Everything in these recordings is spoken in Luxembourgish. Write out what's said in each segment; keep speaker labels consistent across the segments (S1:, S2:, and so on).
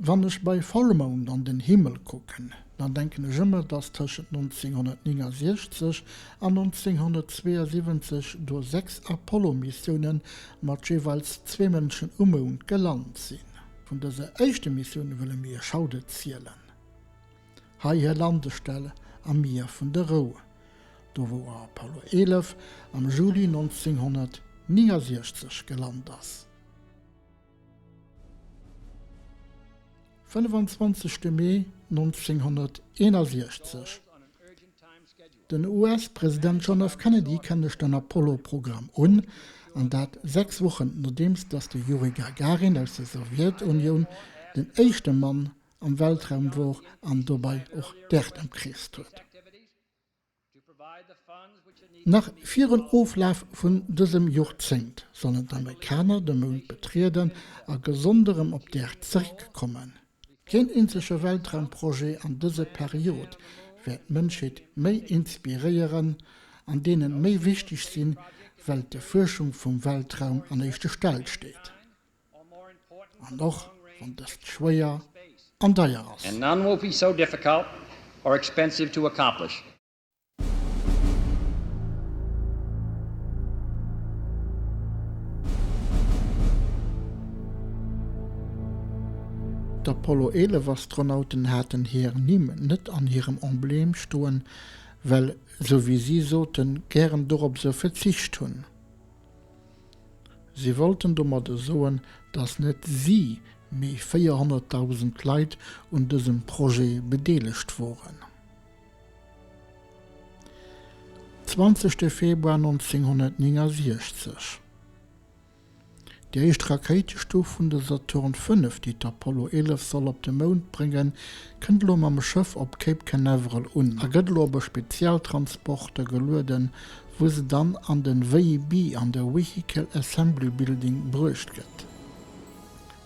S1: Wann ech bei Vollmound an den Himmel kucken, dann denken ech ëmmer, dass tëschent 1969 an 1972 do 6 Apollo-Missioune mat jeeweils zwee Mënschen um Mound gelant sinn. Vun dëser éischte Missioun wëlle mir iech haut erzielen. Hei hir Landestell am Mier vun der Rou, do wou Apollo 11 am Juli 1969 gelant ass. 25 Mee 1961, Den US-President John F. Kennedy kënnegt den Apollo-Programm un, an dat 6 Wochen nodeems datt de Juri Gagarin aus der Sowjetunioun den éischte Mann am Weltraum wor an dobei och d'Äerd ëmkreest huet. Nach virun Oflaf vun dësem Jorzéngt sollen d'Amerikaner de Mound betrieden a gesond erëm op d'Äerd zeréckkommen. Keen eenzege Weltraumprojet an dëser Period wäert d'Mënschheet méi inspiréieren an deenen méi wichteg sinn, well d'Erfuerschung vum Weltraum an éischte Stell steet. An och wann dëst schwéier an deier ass.
S2: And none will be so difficult or expensive to accomplish.
S1: D'Apollo 11 Astronauten haten hir Nimm net an hirem Emblem stoen, well, sou wéi si soten, gären dorop sou verzicht hunn. Si wollten domadder soen, datt net si, mee 400.000 Leit un dësem Projet bedeelegt woren. 20 Februar 1969, Déi éischt Rakéitestuf vun der Saturn V, déi d'Apollo 11 soll op de Mound bréngen, kënnt elo mam Schëff op Cape Canaveral un a gëtt elo op e Spezialtransporter gelueden, wou se dann an den VAB, an de Vehicle Assembly Building, bruecht gëtt.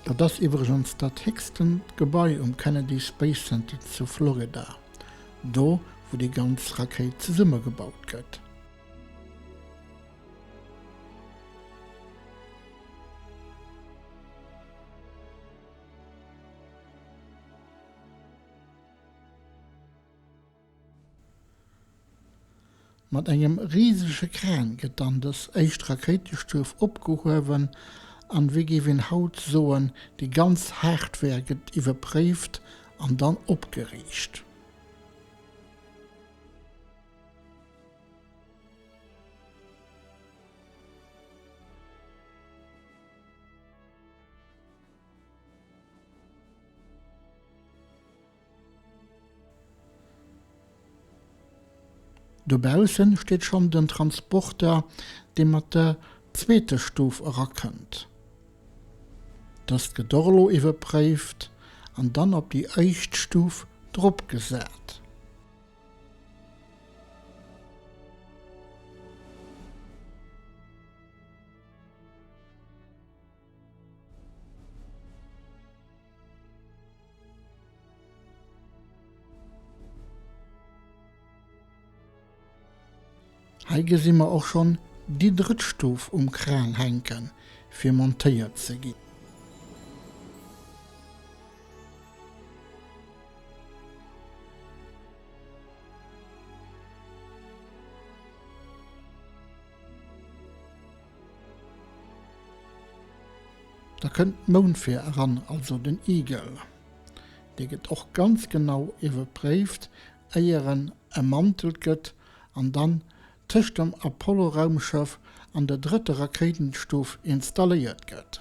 S1: Dat ass iwwregens dat héchstent Gebai um Kennedy Space Center zu Florida, do wou déi ganz Rakéit zesummegebaut gëtt. Mat engem risege Kran gëtt dann dës éischt Rakéitestuef opgehuewen an, wéi géif een haut soen, déi ganz Hardware gëtt iwwerpréift an dann opgeriicht. Dobaussen steet schonn den Transporter, dee mat der zweeter Stuf erakënnt. Dëst gëtt och elo iwwerpréift an dann op déi éischt Stuf dropgesat. Hei gesi mer och schonn déi drëtt Stuf um Kran hänken, fir montéiert ze ginn. Da kënnt d'Moundfähr eran, also den Eagle. Dee gëtt och ganz genau iwwerpréift, éier en emmantelt gëtt an dann tëscht dem Apollo-Raumschëff an der drëtter Rakéitenstuf installéiert gëtt.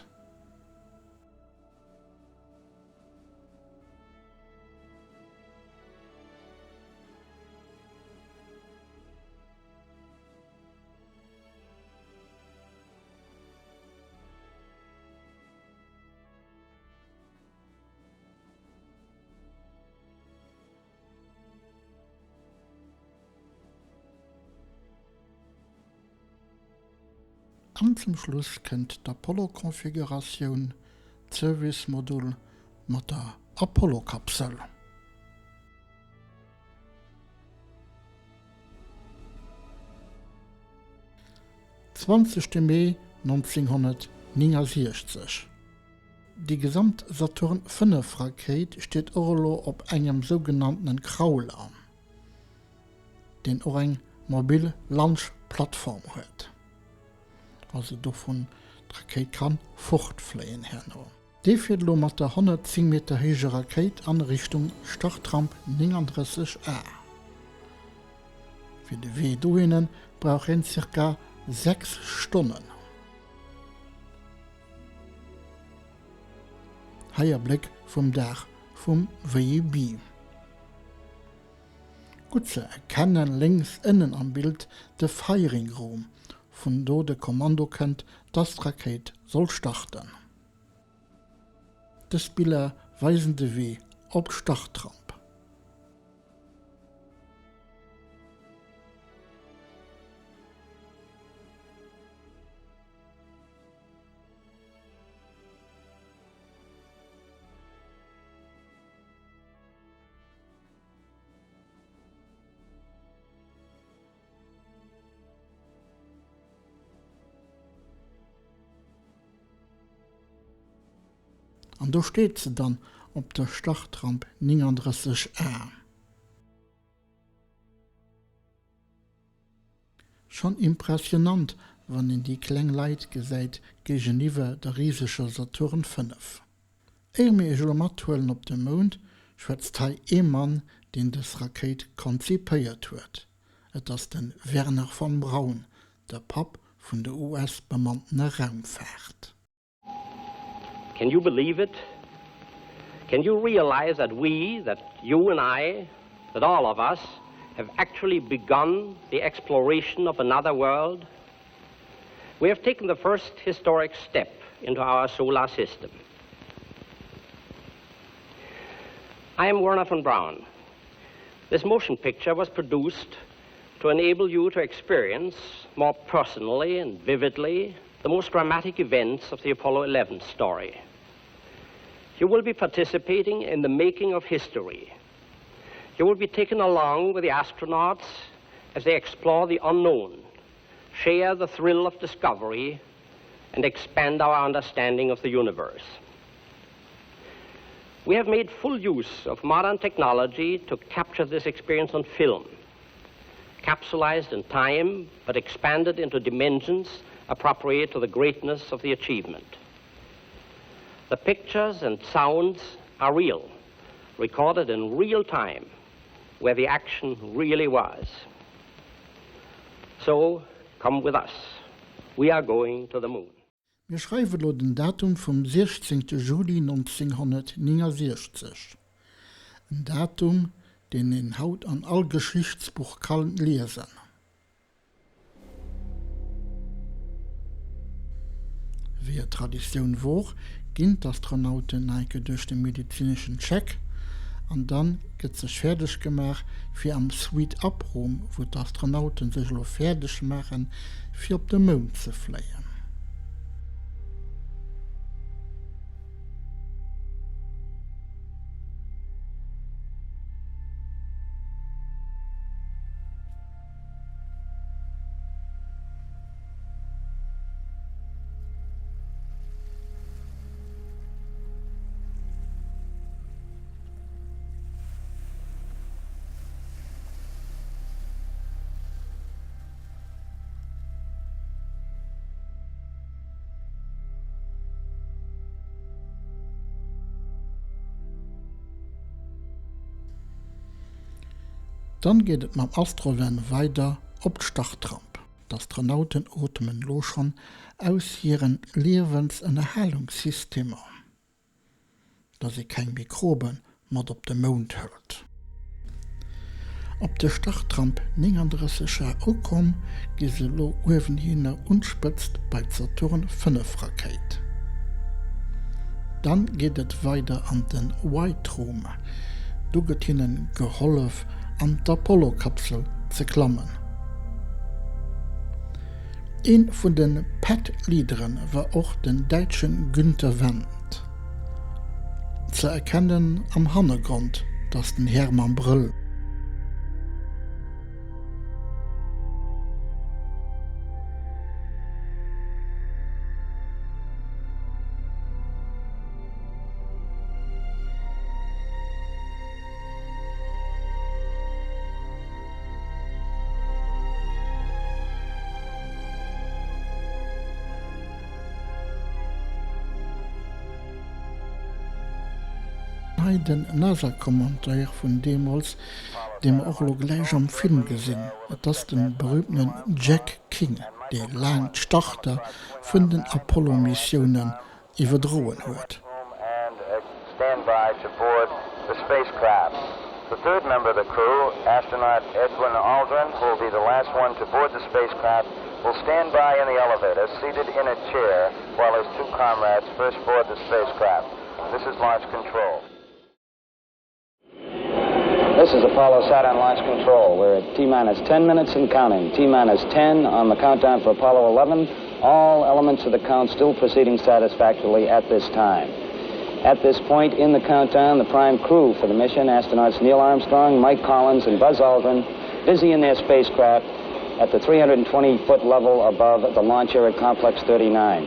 S1: An zum Schluss kënnt d'Apollo-Konfiguratioun, d'Service-Modul mat der Apollo-Kapsel. 20 Mee 1969. Déi gesamt Saturn V Rakéit steet och elo op engem sougenanntenen Crawler, deen och eng mobil Launch Plattform huet, also dovun d'Rakéit kann fortfléien herno. Dee fiert elo mat der 110 Meter héijer Rakéit an Richtung Startramp 39 A. Fir de Wee dohinne brauch een zirka 6 Stonnen. Hei e Bléck vum Daach vum VEB. Gutt ze erkennen lénks ënnen am Bild de Firing Room, vun do de Kommando kënnt, dass d'Rakéit soll starten. Dës Biller weisen de Wee op d'Startramp. An do steet se dann op der Startramp 39 A. Schonn impressionant, wann een déi kleng Leit gesäit géigeniwwer der riseger Saturn V. Éier mir iech elo mathuelen op de Mound, schwätzt hei ee Mann, deen dës Rakéit konzipéiert huet. Et ass de Wernher von Braun, de Papp vun der US-bemanntener Raumfaart.
S3: Can you believe it? Can you realize that we, that you and I, that all of us have actually begun the exploration of another world? We have taken the first historic step into our solar system. I am Werner von Braun. This motion picture was produced to enable you to experience more personally and vividly the most dramatic events of the Apollo 11 story. You will be participating in the making of history. You will be taken along with the astronauts as they explore the unknown, share the thrill of discovery, and expand our understanding of the universe. We have made full use of modern technology to capture this experience on film, capsulized in time, but expanded into dimensions appropriate to the greatness of the achievement. The pictures and sounds are real, recorded in real time, where the action really was. So come with us. We are going to the moon.
S1: Mir schreiwe lo den Datum vum 16 Juli 1969. En Datum, deen een haut an all Geschichtsbuch ka liesen. Wéi et Traditioun wor, ginn d'Astronauten neike duerch de medezineschen Check an dann gëtt sech fäerdeg gemaach fir am Suite-Up Room, wou d'Astronauten sech elo fäerdeg maachen fir op de Mound ze fléien. Dann geet et mam Astrovan weider op d'Startramp. D'Astronauten ootmen lo schonn aus hiren Liewensënnerhalungssystemer, dass ee keng Mikrobe mat op de Mound hëlt. Op der Startramp 39 A ukomm, gi se elo uewenhinner un d'Spëtzt bei d'Saturn V Rakéit. Dann geet et weider an den White Room. Do gëtt hinnen gehollef an d'Apollo-Kapsel ze klammen. Een vun de Pad-Leaderen war och den Däitschen Günther Wendt. Ze erkennen am Hannergrond, dass den Här mam Brëll. Hei den NASA-Commentaire vun deemools, dee mer och elo gläich am Film gesinn. Et ass de berühmtenen Jack King, dee laang d'Starter vun den Apollo-Missiounen iwwerdroen huet.
S4: This is launch control. This is Apollo Saturn Launch Control. We're at T-minus 10 minutes and counting. T-minus 10 on the countdown for Apollo 11. All elements of the count still proceeding satisfactorily at this time. At this point in the countdown, the prime crew for the mission, astronauts Neil Armstrong, Mike Collins, and Buzz Aldrin, busy in their spacecraft at the 320-foot level above the launch area Complex 39.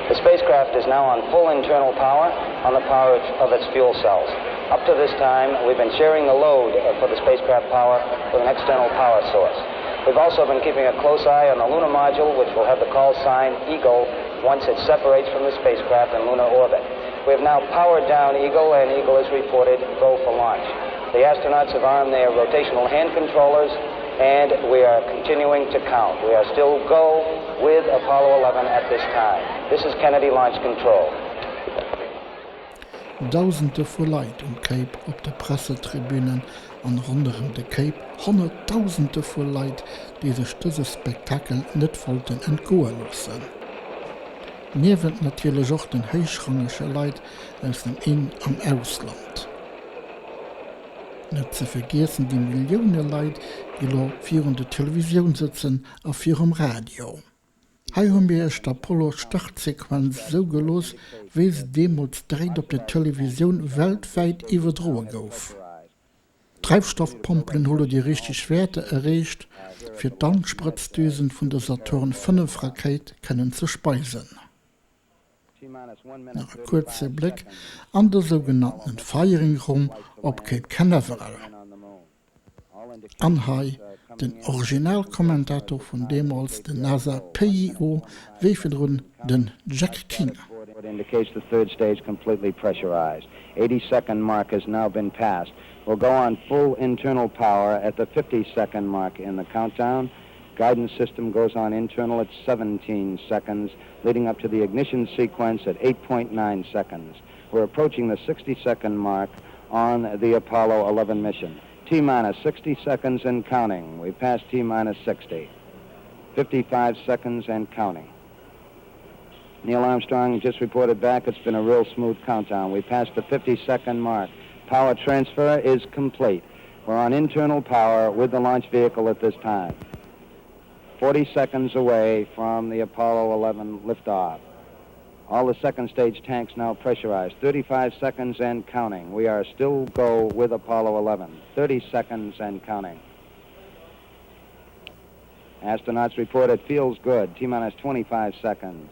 S4: The spacecraft is now on full internal power on the power of its fuel cells. Up to this time, we've been sharing the load for the spacecraft power with an external power source. We've also been keeping a close eye on the lunar module, which will have the call sign Eagle once it separates from the spacecraft in lunar orbit. We have now powered down Eagle, and Eagle is reported go for launch. The astronauts have armed their rotational hand controllers, and we are continuing to count. We are still go with Apollo 11 at this time. This is Kennedy Launch Control.
S1: Dausende vu Leit um Cape, op de Pressetribünen an ronderëm de Cape, Honnertdausende vu Leit, déi sech dëse Spektakel net wollten entgoe loossen. Niewent natierlech och den héichrangege Leit aus dem In an Ausland. Net ze vergiessen déi Millioune Leit, déi elo virun der Televisioun sëtzen a virum Radio. Hei hu mir iech d'Apollo-Startsequenz esou gelooss, wéi se deemools direkt op der Televisioun weltwäit iwwerdroe gouf. D'Dreifstoffpompelen hu lo déi richteg Wäerter erreecht, fir d'Ansprëtzdüsen vun der Saturn V Rakéit kënnen ze speisen. Nach e kuerze Bléck an de sougenanntenen Firing Room op Cape Canaveral. An hei den Originalkommentator vun deemools, den NASA PIO, wéi virdrun den Jack King.
S4: Guidance system goes on internal at 17 seconds, leading up to the ignition sequence at 8.9 seconds. We're approaching the 60-second mark on the Apollo 11 mission. T-minus 60 seconds and counting. We passed T-minus 60. 55 seconds and counting. Neil Armstrong just reported back it's been a real smooth countdown. We passed the 50-second mark. Power transfer is complete. We're on internal power with the launch vehicle at this time. 40 seconds away from the Apollo 11 liftoff. All the second stage tanks now pressurized. 35 seconds and counting. We are still go with Apollo 11. 30 seconds and counting. Astronauts report it feels good. T-minus 25 seconds.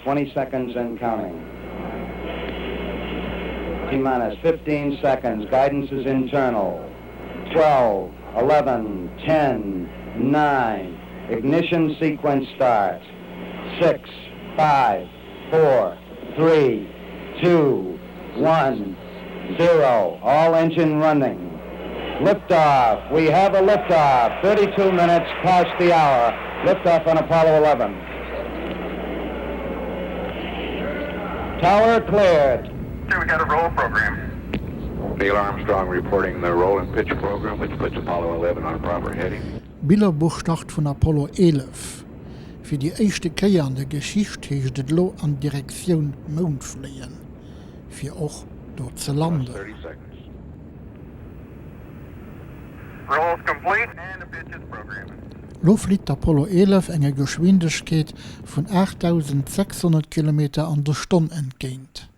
S4: 20 seconds and counting. T-minus 15 seconds. Guidance is internal. 12, 11, 10, 9. Ignition sequence starts. 6, 5, 4, 3, 2, 1, 0. All engine running. Liftoff. We have a liftoff. 32 minutes past the hour. Liftoff on Apollo 11. Tower cleared.
S5: Here we got a roll program.
S6: Neil Armstrong reporting the roll and pitch program, which puts Apollo 11 on proper heading.
S1: Billerbuch-Start vun Apollo 11. Fir déi éischte Kéier an der Geschicht heescht et elo an Direktioun Mound fléien, fir och do ze landen. Lo flitt d'Apollo 11 enger Geschwindegkeet vun 8.600 Kilometer an der Stonn entgéint.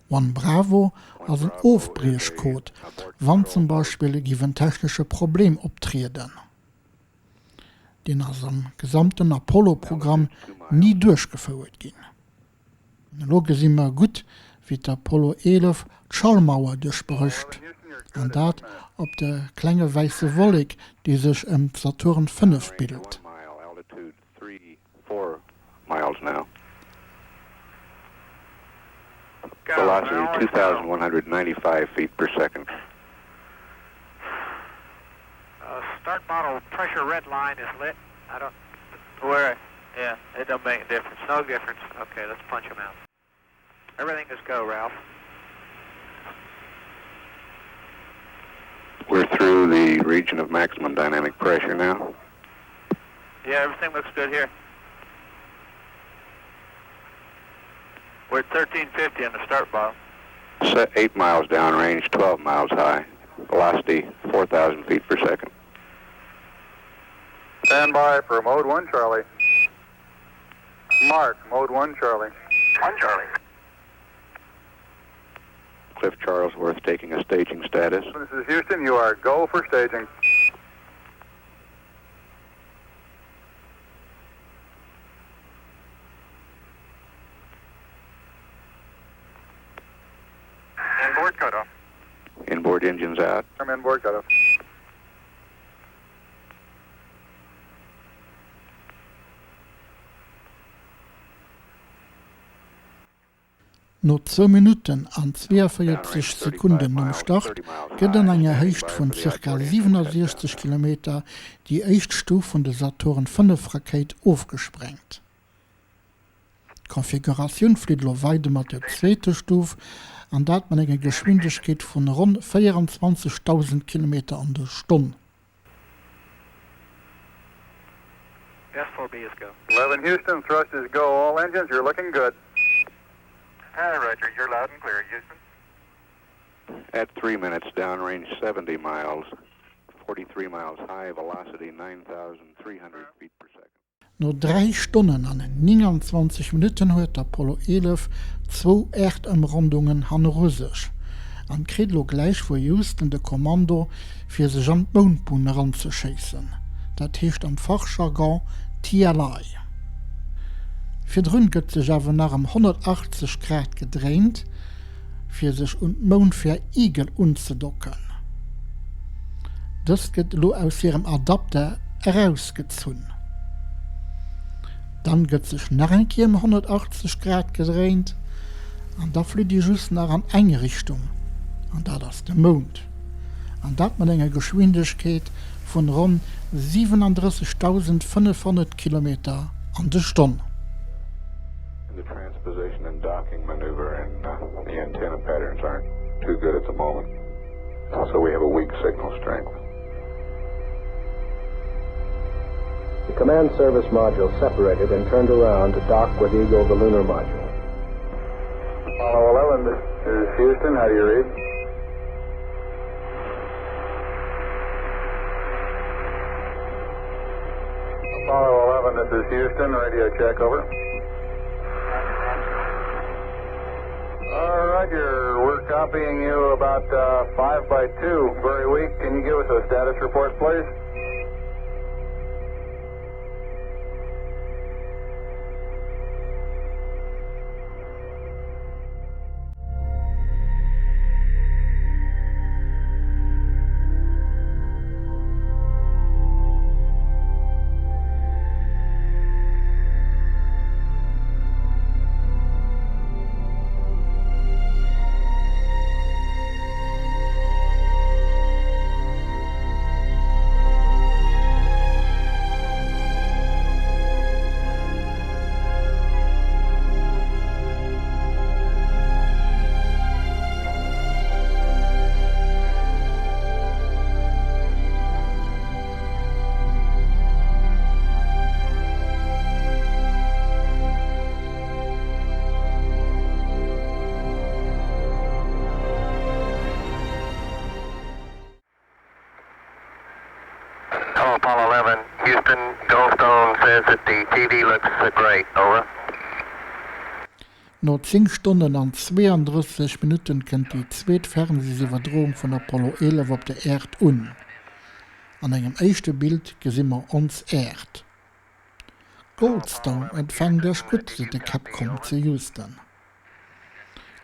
S1: One Bravo ass en Ofbriechcode, wann zum Beispill giff en technesche Problem optrieden. Deen ass am gesamten Apollo-Programm ni duerchgefouert ginn. Elo gesi mer gutt, wéi d'Apollo 11 d'Schallmauer duerchbrécht, an dat op der klenge wäisse Wollek, déi sech ëm d'Saturn V bilt.
S6: Velocity 2,195 feet per second.
S5: Uh, start bottle pressure red line is lit. I don't.
S7: Where? Yeah, it don't make a difference.
S5: No difference. Okay, let's punch them out. Everything is go, Ralph.
S6: We're through the region of maximum dynamic pressure now.
S7: Yeah, everything looks good here. We're at 1350 on the start bottle.
S6: Set 8 miles downrange, 12 miles high. Velocity 4,000 feet per second.
S8: Stand by for mode 1, Charlie. Mark, mode 1, Charlie.
S5: 1, Charlie.
S6: Cliff Charlesworth taking a staging status.
S8: This is Houston. You are go for staging.
S5: Inboard cutoff.
S6: Inboard engines out.
S8: I'm inboard cutoff.
S1: No zwou Minutten an 42 Sekunden nom Start gëtt an enger Héicht vun zirka 67 Kilometer déi éischt Stuf vun der Saturn V-Rakéit ofgesprengt. D'Konfiguratioun flitt elo weider mat der zweeter Stuf, an dat mat enger Geschwindegkeet vun ronn 24.000 Kilometer an der Stonn.
S5: S4B is go.
S8: 11 Houston, thrust is go. All engines, you're looking good.
S5: Hi, Roger. You're loud and clear, Houston.
S6: At 3 minutes downrange 70 miles, 43 miles high, velocity 9,300 feet per second.
S1: No 3 Stonnen an 29 Minutten huet d'Apollo 11 zwou Äerdëmrandungen hanneru sech an kritt elo gläich vu Houston de Kommando fir sech an d'Moundbunn eranzeschéissen, dat heescht am Fachjargon TLI. Virdrun gëtt sech awer nach ëm 180 Grad gedréint, fir sech un d'Moundfähr Eagle unzedocken. Dës gëtt elo aus hirem Adapter erausgezunn. Dann gëtt sech nach eng Kéier ëm 180 Grad gedréint an da flitt ee just nach an eng Richtung, an dat ass de Mound. An dat mat enger Geschwindegkeet vun ronn 37.500 Kilometer an de Stonn.
S6: The transposition and docking maneuver and the antenna patterns aren't too good at the moment, so we have a weak signal strength.
S9: The command service module separated and turned around to dock with Eagle, the lunar module.
S8: Apollo 11, this is Houston. How do you read? Apollo 11, this is Houston. Radio check, over. All right, you're, we're copying you about uh, 5 by 2, very weak. Can you give us a status report, please?
S5: Hello, Apollo 11. Houston, Goldstone says that the TV looks great. Over.
S1: No 10 Stonnen an 32 Minutten kënnt déi zweet Fernseesiwwerdroung vun Apollo 11 op der Äerd un. An engem éischte Bild gesi mer ons Äerd. Goldstone empfänkt Iech gutt, seet de Capcom zu Houston.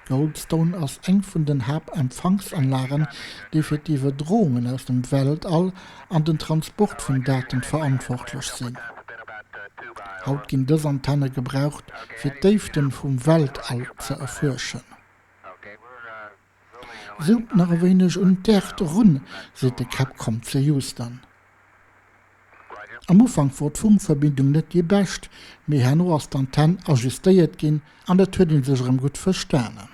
S1: Goldstone ass eng vun den Haaptempfanksanlagen, déi fir d'Iwwerdroungen aus dem Weltall an den Transport vun Daten verantwortlech sinn. Haut ginn dës Antenne gebraucht, fir d'Déiften vum Weltall ze erfuerschen. Zoomt nach e wéineg un d'Äerd erun, seet de Capcom zu Houston. Am Ufank wor d'Funkverbindung net déi bescht, mee herno ass d'Antenn ajustéiert ginn an et huet een sech erëm gutt verstanen.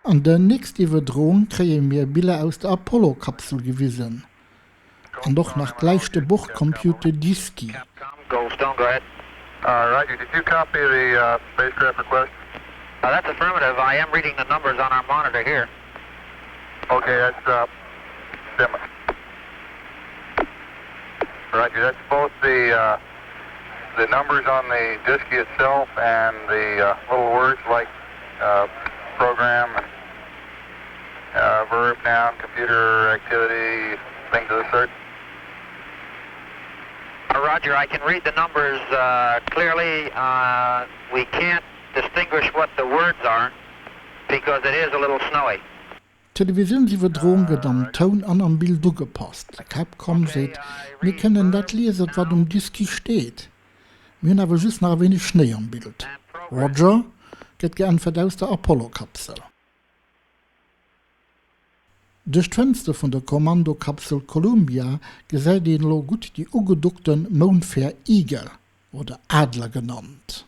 S1: An der nächst Iwwerdroung kréie mir Biller aus der Apollo-Kapsel gewisen an och nach gläich de Bordcomputer DSKY.
S8: Roger, that's both the uh, the numbers on the DSKY itself and the uh, little words like uh, program and uh, verb, noun, computer activity, things of the sort.
S7: Uh, Roger, I can read the numbers uh, clearly. Uh, we can't distinguish what the words are because it is a little snowy.
S1: D'Televisiounsiwwerdroung gëtt am Toun an am Bild ugepasst. De Capcom seet, Mir kënnen dat liesen, wat um DSKY steet. Mir hunn awer just nach e wéineg Schnéi am Bild. Roger, gëtt geäntwert aus der Apollo-Kapsel. Duerch d'Fënster vun der Kommandokapsel Columbia gesäit een elo gutt déi ugedockte Moundfähr Eagle, oder Adler genannt.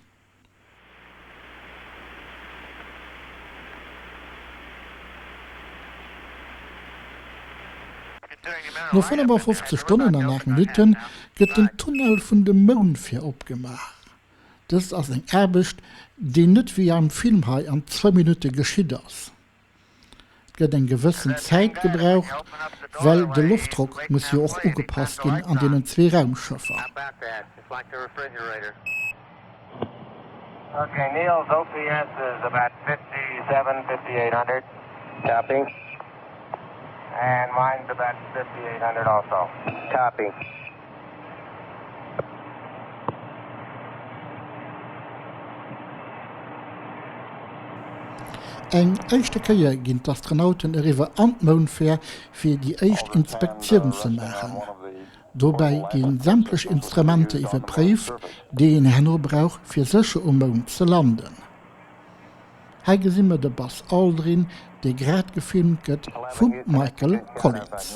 S1: No 55 Stonnen an 8 Minutte gëtt den Tunnel vun dem Moundfähr opgemaach. Dëst ass eng Aarbecht, déi net wéi am Film hei an zwou Minutte geschitt ass. Et gëtt eng gewëssen Zäit gebraucht, well de Loftdrock muss jo och ugepasst ginn an deenen zwee Raumschëffer. Eng éischte Kéier ginn d'Astronauten eriwwer an d'Moundfähr fir déi éischt Inspektioun ze maachen. Dobäi gi sämtlech Instrumenter iwwerpréift, déi een herno brauch fir sécher um Mound ze landen. Hei gesi mer de Buzz Aldrin, dee grad gefilmt gëtt vum Michael Collins.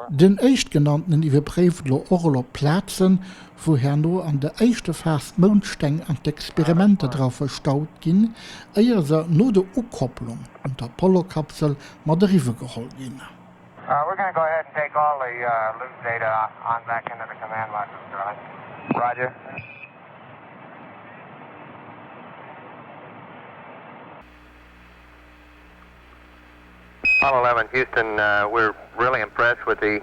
S1: Den éischtgenanntenen iwwerpréift elo och elo d'Plazen, wou herno an der éischter Phas d'Moundsteng an d'Experimenter dra verstaut ginn, éier se no der Ukopplung un d'Apollo-Kapsel mat eriwwer geholl ginn.
S5: Apollo 11 Houston, uh, we're really impressed with the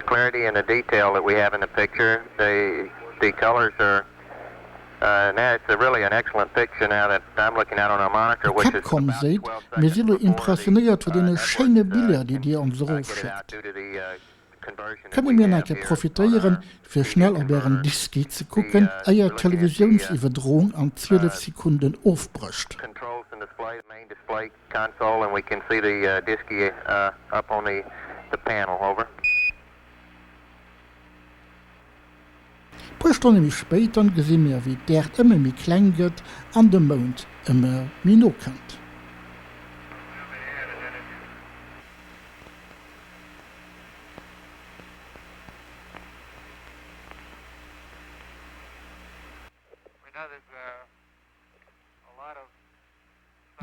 S5: clarity and the detail that we have in the picture. The the colors are uh, now it's a really an excellent picture now that I'm looking at on our monitor, which is
S1: Capcom seet, Mir si lo impressionéiert vu deene schéine Biller, déi Dir ons erofschéckt. Kënne mir nach eng Kéier profitéieren, fir schnell op Ären DSKY ze kucken, éier d'Televisiouns-Iwwerdroung an 12 Sekunden ofbrécht? Puer Stonne méi spéit dann gesi mir wéi d'Äerd ëmmer méi kleng gëtt an de Mound ëmmer méi no kënnt.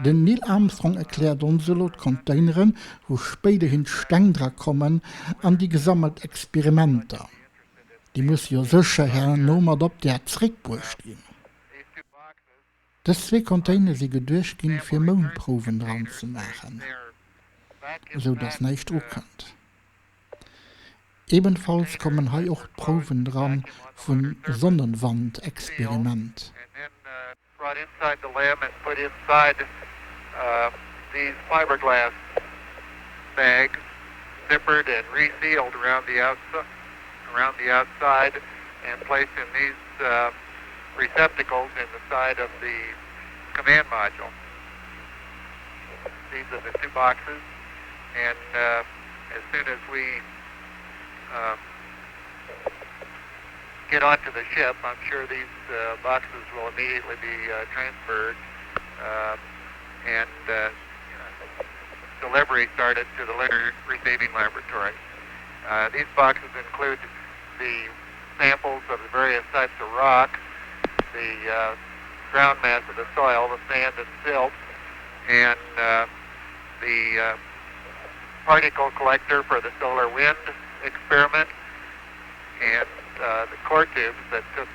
S1: Den Neil Armstrong erkläert ons elo d'Containeren, wou spéiderhin d'Steng dra kommen, an déi gesammelt Experimenter. Déi musse jo sécher herno mat op d'Äerd zeréckbruecht ginn. Dës zwee Container si geduecht ginn, fir Moundprouwen dran ze maachen, esou dass näischt dru kënnt. Ebenfalls kommen hei och d'Prouwen dran vun Sonnenwand-Experiment.
S7: receptacles in the side of the command module. These are the two boxes, and uh, as soon as we um, get onto the ship, I'm sure these uh, boxes will immediately be uh, transferred. Um.
S8: And delivery started to the Lunar Receiving Laboratory. These boxes include the samples of the various types of rock, the ground mass of the soil, the sand and silt, and the particle collector for the solar wind experiment, and the core tubes that took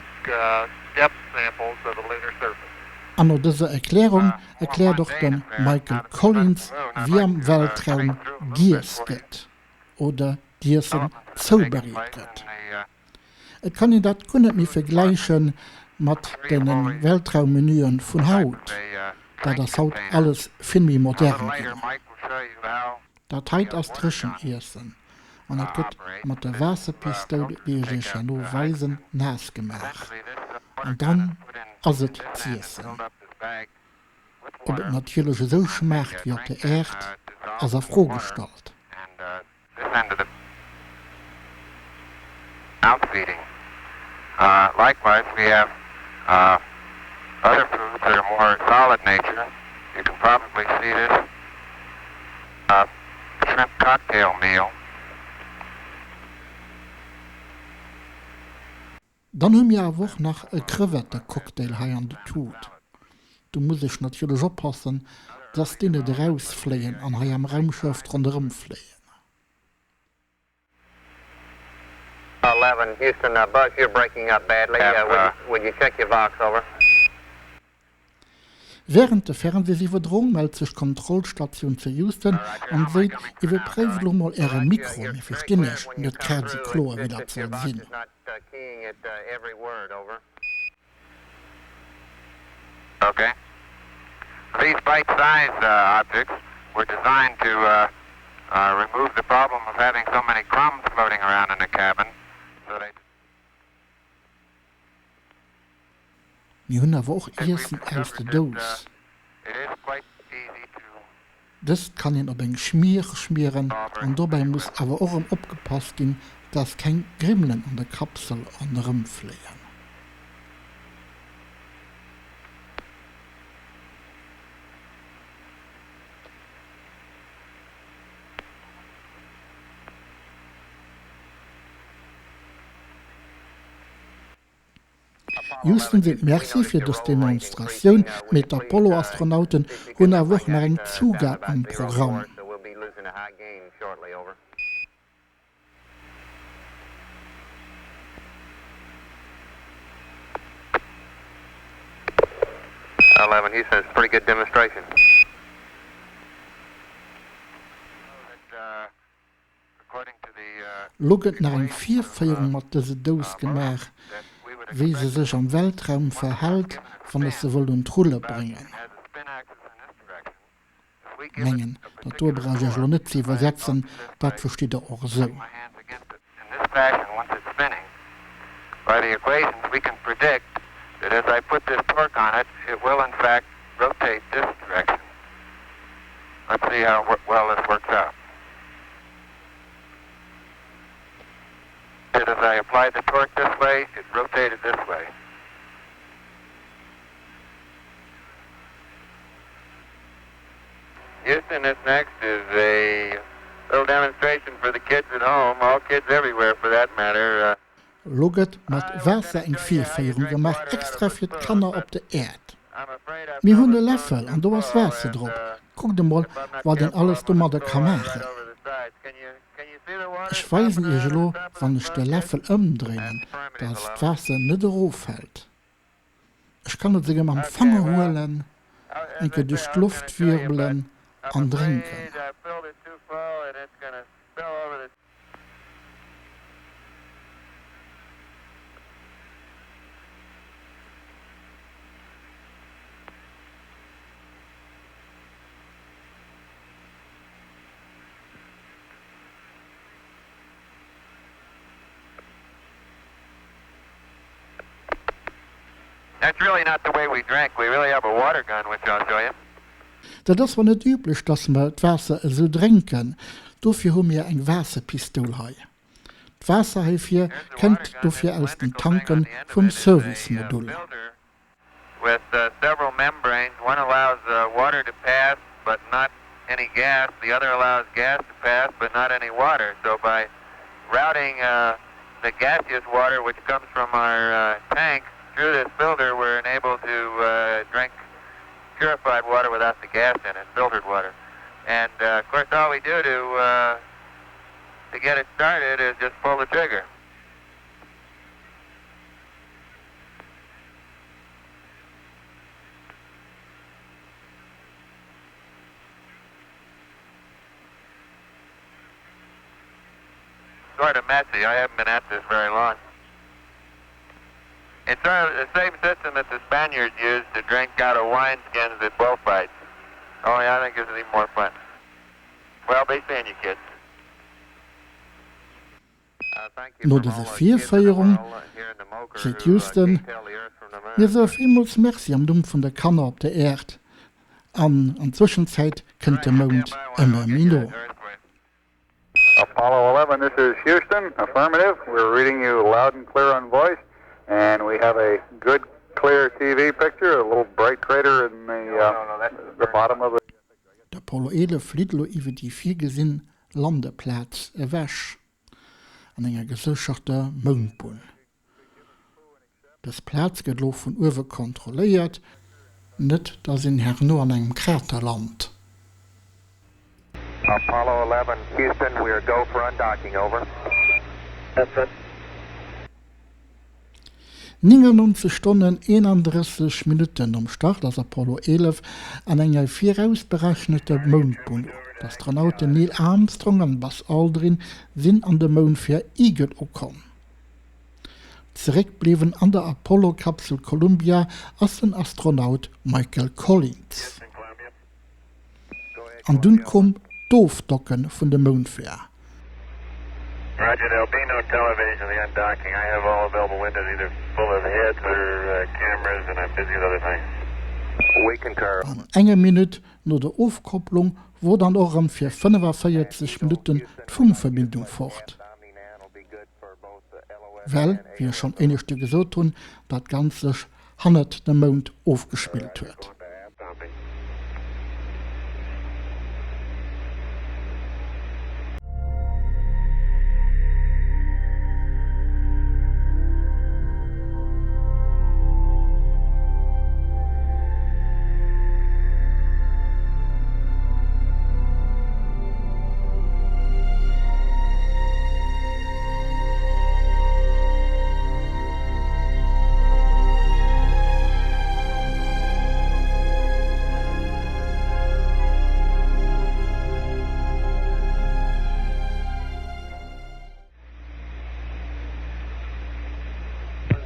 S8: depth samples of the lunar surface.
S1: An no dëser Erklärung erkläert och de Michael Collins, wéi am Weltraum giess gëtt oder d'Iessen zoubereet gëtt. Et kann een dat guer net méi vergläiche mat de Weltraummenüe vun haut, dat ass haut alles vill méi modern ginn. Dat heit ass dréchen Iessen an et gëtt mat der Waasserpistoul, déi ech iech herno weisen, naass gemaach an dann ass et z'iessen. Ob et natierlech esou schmaacht wéi op der Äerd, ass a Fro gestallt. Dann hu mir awer och nach e Crevettecocktail hei an de Tut. Do muss ech natierlech oppassen, dass déi net erausfléien an hei am Raumschëff ronderëm fléien.
S5: 11 Houston, Buzz, you're breaking up badly. Would you check your vox, over?
S1: Wärend der Fernsehsiwwerdroung mellt sech d'Kontrollstatioun zu Houston an seet, Iwwerpréift elo mol äre Mikro, mir verstinn iech net grad esou kloer wéi dat soll sinn.
S5: Okay. These bite-sized objects were designed to remove the problem of having so many crumbs floating around in the cabin, so they.
S1: Mir hunn awer och Iessen aus der Dous. Dëst kann een op eng Schmier schmieren an dobäi muss awer och erëm opgepasst ginn, dass keng Grimmelen an der Kapsel ronderëm fléien. Houston seet Merci fir dës Demonstratioun, mee d'Apollo-Astronauten hunn awer och nach eng Zugab am Programm. Lo gëtt nach eng Virféierung mat dëse Dous gemaach, wéi se sech am Weltraum verhält, wann ech se wëllt un d'Rulle bréngen. Mengen, dat do brauch ech iech lo net ze iwwersetzen, dat verstitt der och esou.
S5: As I applied the torque this way, it rotated this way. Houston, this next is a little demonstration for the kids at home, all kids everywhere for that matter.
S1: Lo gëtt mat Waasser eng Virféierung gemaach, extra fir d'Kanner op der Äerd. Mir hunn e Läffel an do ass Waasser drop. Kuckt emol, wat een alles domadder ka maachen. Ech weisen iech elo, wann ech de Läffel ëmdréinen, dass d'Waasser net eroffält. Ech kann et esouguer mam Fanger huelen, eng Kéier duerch d'Loft wirbelen an drénken.
S5: That's really not the way we drink. We really have a water gun, which I'll show you.
S1: Dat ass zwar net üblech, dass mer d'Waasser esou drénken, dofir hu mir eng Waasserpistoul hei. D'Waasser heifir kënnt dofir aus den Tanke vum Service-Modul.
S5: with uh, several membranes. One allows uh, water to pass, but not any gas. The other allows gas to pass, but not any water. So by routing uh, the gaseous water, which comes from our uh, tank, through this filter, we're enabled to uh, drink purified water without the gas in it, filtered water. And uh, of course, all we do to uh, to get it started is just pull the trigger. Sort of messy. I haven't been at this very long. It's sort of the same system that the Spaniards used to drink out of wineskins at bullfights. Only I think it's even more fun. Well, be seeing you, kids.
S1: No dëser Virféierung seet Houston, Mir soe villmools Merci am Numm vun de Kanner op der Äerd. An an Zwëschenzäit kënnt de Mound ëmmer méi no.
S8: Apollo 11, this is Houston. Affirmative. We're reading you loud and clear on voice, and we have a good, clear TV picture, a little bright crater in the, uh, the bottom of the.
S1: D'Apollo 11 flitt elo iwwer déi virgesinn Landeplaz ewech an enger gesécherter Moundbunn. Dës Plaz gëtt elo vun uewe kontrolléiert, net dass een herno an engem Krater lant.
S5: Apollo 11, Houston, we are go for undocking, over. That's it.
S1: 99 Stonnen 31 Minutten nom Start ass Apollo 11 an enger virausberechneter Moundbunn. D'Astronauten Neil Armstrong an Buzz Aldrin sinn an de Moundfähr Eagle ukomm. Zeréck bliwwen an der Apollo-Kapsel Columbia ass den Astronaut Michael Collins. An dunn koum d'Ofdocke vun de Moundfähr.
S5: Roger, there'll be no television of the undocking. I have all available windows either full of heads or cameras and I'm busy with other things. We concur.
S1: An enger Minutt no der Ofkopplung wor dann och erëm fir 45 Minutten d'Funkverbindung fort. Well, wéi ech schonn éineschte gesot hunn, dat Ganzt sech hannert dem Mound ofgespillt huet.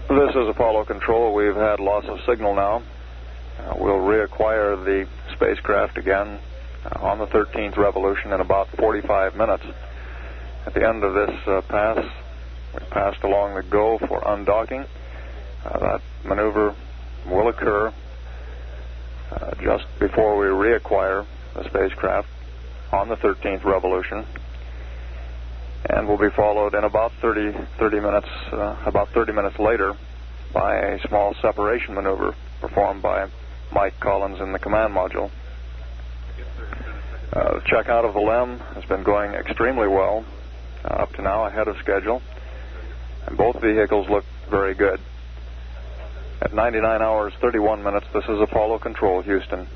S8: This is Apollo Control. We've had loss of signal now. Uh, we'll reacquire the spacecraft again uh, on the 13th revolution in about 45 minutes. At the end of this uh, pass, we passed along the go for undocking. Uh, that maneuver will occur uh, just before we reacquire the spacecraft on the 13th revolution and will be followed in about 30, 30 minutes, uh, about 30 minutes later by a small separation maneuver performed by Mike Collins in the command module. Uh, the checkout of the LEM has been going extremely well uh, up to now, ahead of schedule, and both vehicles look very good. At 99 hours 31 minutes, this is Apollo Control, Houston.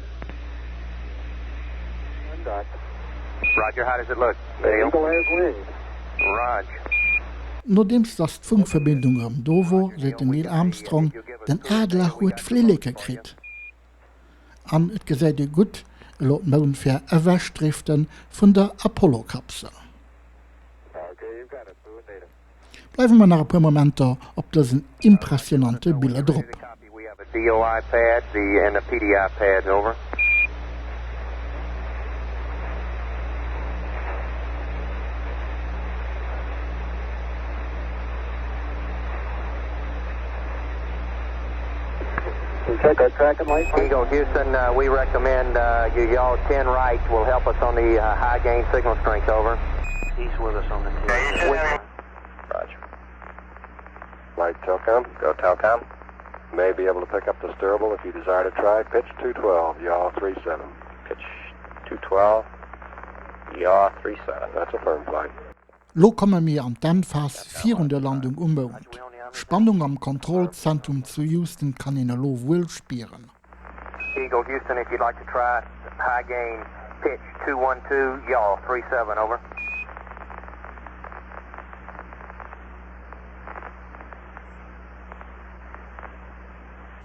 S5: Roger, how does it look? The
S8: Eagle has wings.
S5: Raj.
S1: Nodeems dass d'Funkverbindung erëm do wor, seet den Neil Armstrong, Den Adler huet Flilleke kritt. An et gesäit ee gutt elo d'Moundfähr ewechdriften vun der Apollo-Kapsel. Bleiwe mer nach e puer Momenter op dësen impressionante Biller drop.
S5: Eagle Houston, uh, we recommend uh, you yaw 10 right will help us on the uh, high gain signal strength, over.
S7: He's with us on the team.
S5: Roger. Light telcom, go telcom.
S9: May be able to pick up the steerable if you desire to try. Pitch 212, yaw 37.
S5: Pitch 212, yaw 37.
S9: That's affirm flight.
S1: Lo komme mir an d'Endphas virun der Landung um Mound. D'Spannung am Kontrollzentrum zu Houston kann een elo wuel spieren.
S7: Eagle Houston if you'd like to try high gain pitch 212 yaw 37 over.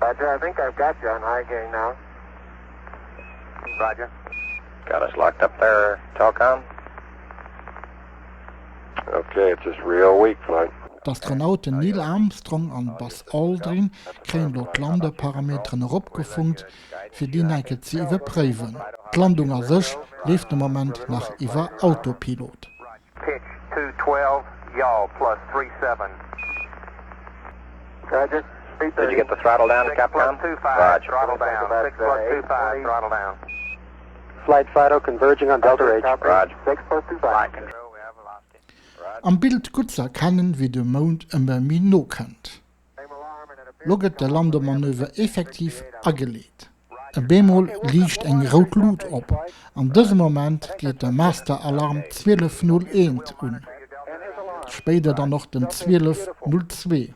S8: Roger, I think I've got you on high gain now.
S7: Roger.
S5: Got us locked up there, Telcom?
S9: Okay, it's just real weak, flight.
S1: D'Astronauten Neil Armstrong an Buzz Aldrin kréien elo d'Landeparameteren eropgefunkt, fir déi enke ze iwwerpréiwen. D'Landung a sech leeft de Moment nach iwwer Autopilot.
S7: Pitch 212, yaw plus 37.
S8: Roger.
S5: Did you get the throttle down, Capcom?
S7: 25, throttle down. 6 plus 25, throttle down.
S9: Flight Fido converging on Delta H.
S5: Roger.
S8: 6 plus 25.
S1: Am Bild gutt ze erkennen, wéi de Mound ëmmer méi no kënnt. Lo gëtt de Landemanöver effektiv ageleet. E bemol liicht eng rout Lut op. An dësem Moment geet de Masteralarm 12.01 un, spéider dann och den 12.02.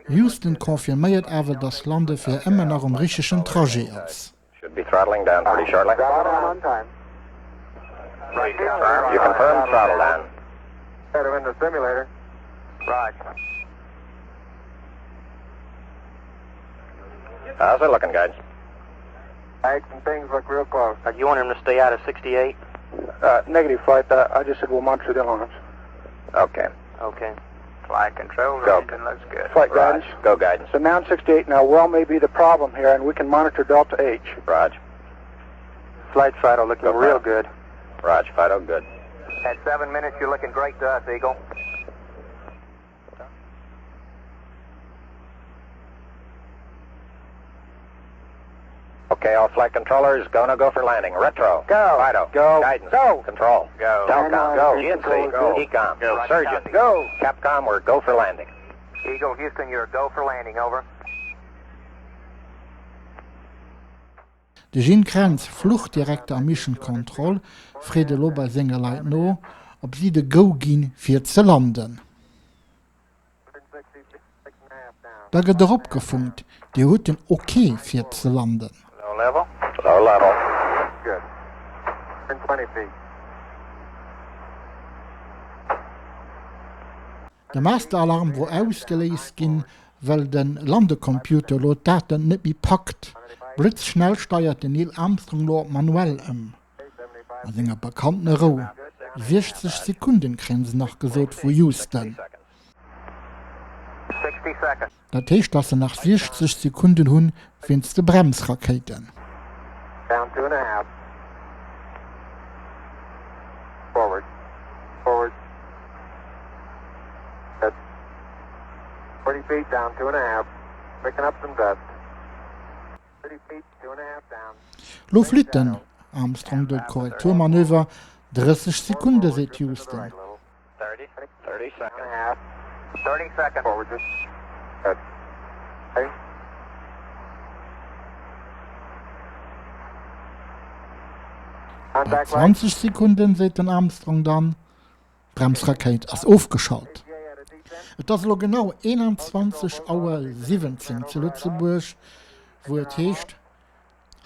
S1: Houston confirméiert awer, dass Lande fir ëmmer nach um richtegen Trajet ass.
S5: Should be throttling down pretty shortly. You confirm throttle down.
S8: Better in the simulator.
S7: Roger.
S5: How's it looking, guys?
S8: Bags and things look real close.
S7: Uh, you want him to stay out of 68?
S9: Uh, negative flight. Uh, I just said we'll monitor the alarms.
S5: Okay.
S7: Okay. Flight control,
S5: Go.
S7: engine looks good.
S9: Flight
S5: Raj.
S9: guidance.
S5: Go guidance.
S9: So now 68 now well may be the problem here, and we can monitor Delta H.
S5: Raj.
S9: Flight Fido looking
S5: Go,
S9: real
S5: Fido.
S9: good.
S5: Raj, Fido, good.
S7: At seven minutes, you're looking great to us, Eagle.
S5: Okay, all flight controllers, go no go for landing. Retro.
S9: Go.
S5: Fido.
S9: Go.
S5: Guidance.
S9: Go.
S5: Control.
S7: Go.
S5: Telcom. Go.
S9: Go.
S5: GNC.
S9: Go.
S5: EECOM.
S7: Go.
S5: Surgeon.
S9: Go.
S5: Capcom, we're go for landing.
S7: Eagle Houston, you're a go for landing, over.
S1: De Gene Kranz, Fluchdirekter am Mission Control, freet elo bei senge Leit no, ob si de Go ginn, fir ze landen. Da gëtt eropgefunkt, Dir hutt den Ok fir ze landen.
S7: Low level.
S5: Low level.
S8: Good. In 20 feet.
S1: De Masteralarm wor ausgeléist ginn, well de Landecomputer elo d'Daten net méi packt. Blitzschnell steiert den Neil Armstrong elo op manuell ëm. A senger bekanntener Rou. 60 Sekunden kréien se nach gesot vu Houston. Dat heescht, dass se nach 60 Sekunden hunn wéinst de Bremsrakéiten.
S8: Down two and a half. Forward. Forward. That's 40 feet down two and a half. Picking up some dust. 30 feet, two and a half down.
S1: Lo flitt den Armstrong de Korrekturmanöver, 30 Sekunde seet Houston.
S5: 30. 30
S8: And a
S5: seconds.
S8: half.
S7: 30 seconds.
S8: Forward. Just. Good. Okay.
S1: Bei
S8: Contact light.
S1: 20 Sekunden seet den Armstrong dann, d'Bremsrakéit ass ofgeschalt. Et ass elo genau 21 Auer 17 zu Lëtzebuerg, wou et heescht,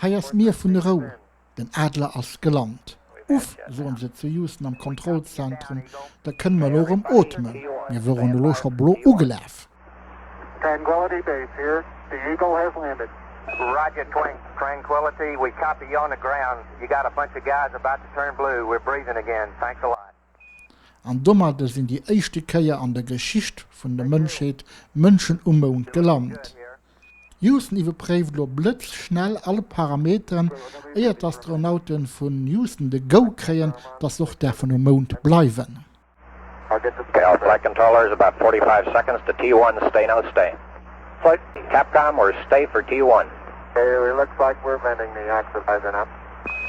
S1: Hei ass d'Mier vun der Rou, den Adler ass gelant. Uff, soen se zu Houston am Kontrollzentrum, da kënne mer elo erëm ootmen, mir woren elo scho blo ugelaf.
S8: Tranquility Base here. The Eagle has landed.
S7: Roger, twin, Tranquility. We copy you on the ground. You got a bunch of guys about to turn blue. We're breathing again. Thanks a lot.
S1: An domadder sinn déi éischte Kéier an der Geschicht vun der Mënschheet Mënschen um Mound gelant. Houston iwwerpréift elo blëtzschnell all Parameteren, éier d'Astronaute vun Houston de Go kréien, dass se och däerfen um Mound bleiwen.
S5: Okay, all flight controllers, about 45 seconds to T1, stay no stay.
S9: Flight.
S5: Capcom, we're stay for T1.
S8: Okay, it looks like we're venting the oxidizer now.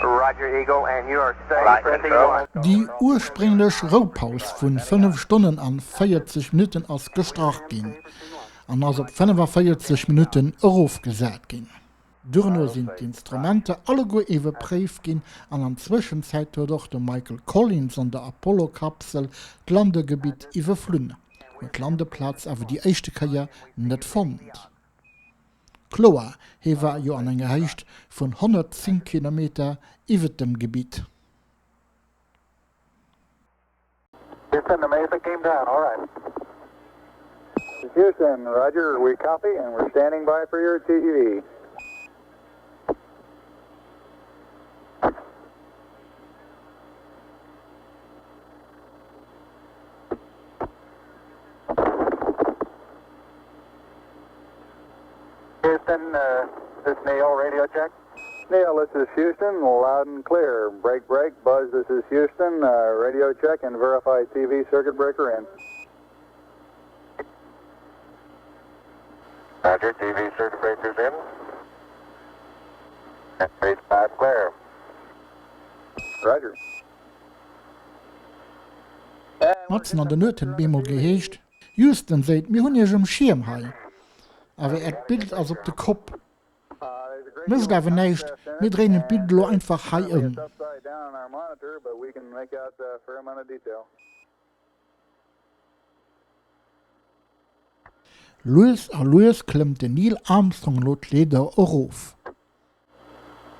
S7: Roger, Eagle, and you are stay
S5: Flight
S7: for
S5: control.
S7: T1.
S1: Déi ursprénglech Roupaus vun 5 Stonnen an 40 Minutten ass gestrach ginn. an ass op 45 Minutten erofgesat ginn. Duerno sinn d'Instrumenter alleguer iwwerpréift ginn an an Zwëschenzäit huet och de Michael Collins an der Apollo-Kapsel d'Landegebitt iwwerflunn, huet d'Landeplaz awer déi éischte Kéier net fonnt. Kloer, hie war jo an enger Héicht vun 110 Kilometer iwwert dem Gebitt.
S8: Houston, the Mesa came down, all right. Houston, roger, we copy and we're standing by for your TV. Houston, uh, this is Neil, radio check. Neil, this is Houston, loud and clear. Break, break. Buzz, this is Houston. Uh, radio check and verify TV circuit breaker in. Roger, TV circuit breaker's in. Read 5 clear. Roger.
S1: Matzen an der Nuet huet et bemol geheescht, Houston seet, mir hunn iech um Schierm hei, awer äert Bild ass op de Kopp. Mécht awer näischt, mir dréinen d'Bild elo einfach hei ëm. Lues a lues klëmmt den Neil Armstrong elo d'Leeder erof.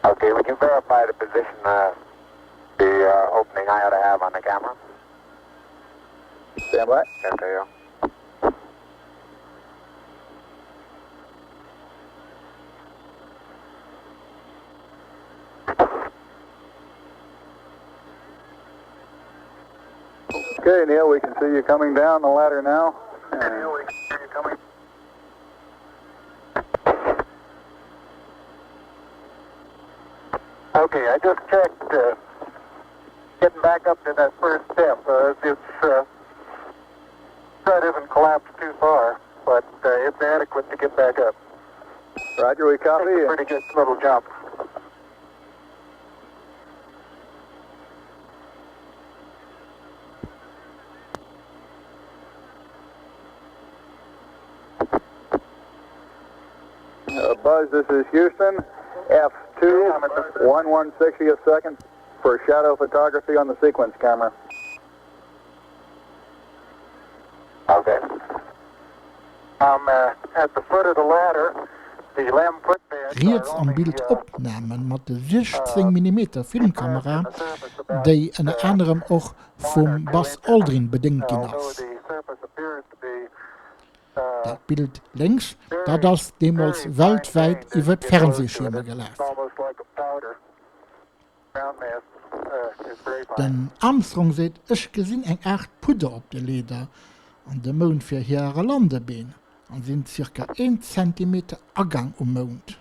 S8: Okay, would you verify the position of the uh, opening I ought to have on the camera? Stand by. FAO. Okay, Neil, we can see you coming down the ladder now. And Neil, we can see you coming. Okay, I just checked uh, getting back up to that first step. Uh, it's uh, that isn't collapsed too far, but uh, it's adequate to get back up. Roger, we copy. It's a pretty good little jump. Uh, Buzz, this is Houston, F2, 1 160th second for shadow photography on the sequence camera. Okay. I'm uh, at the foot of the ladder. The limb footbed
S1: Riets am Bild Opnamen mat de 16 Millimeter Filmkamera, déi ënner anerem och vum Buzz Aldrin bedéngt ginn ass. Dat Bild lénks, dat ass deemools weltwäit iwwer d'Fernseeschiermer gelaf. Den Armstrong seet, Ech gesinn eng Aart Pudder op de Leeder an de Mound fir hiare Landebeen an sinn zirka een Zentimeter agaang um Mound.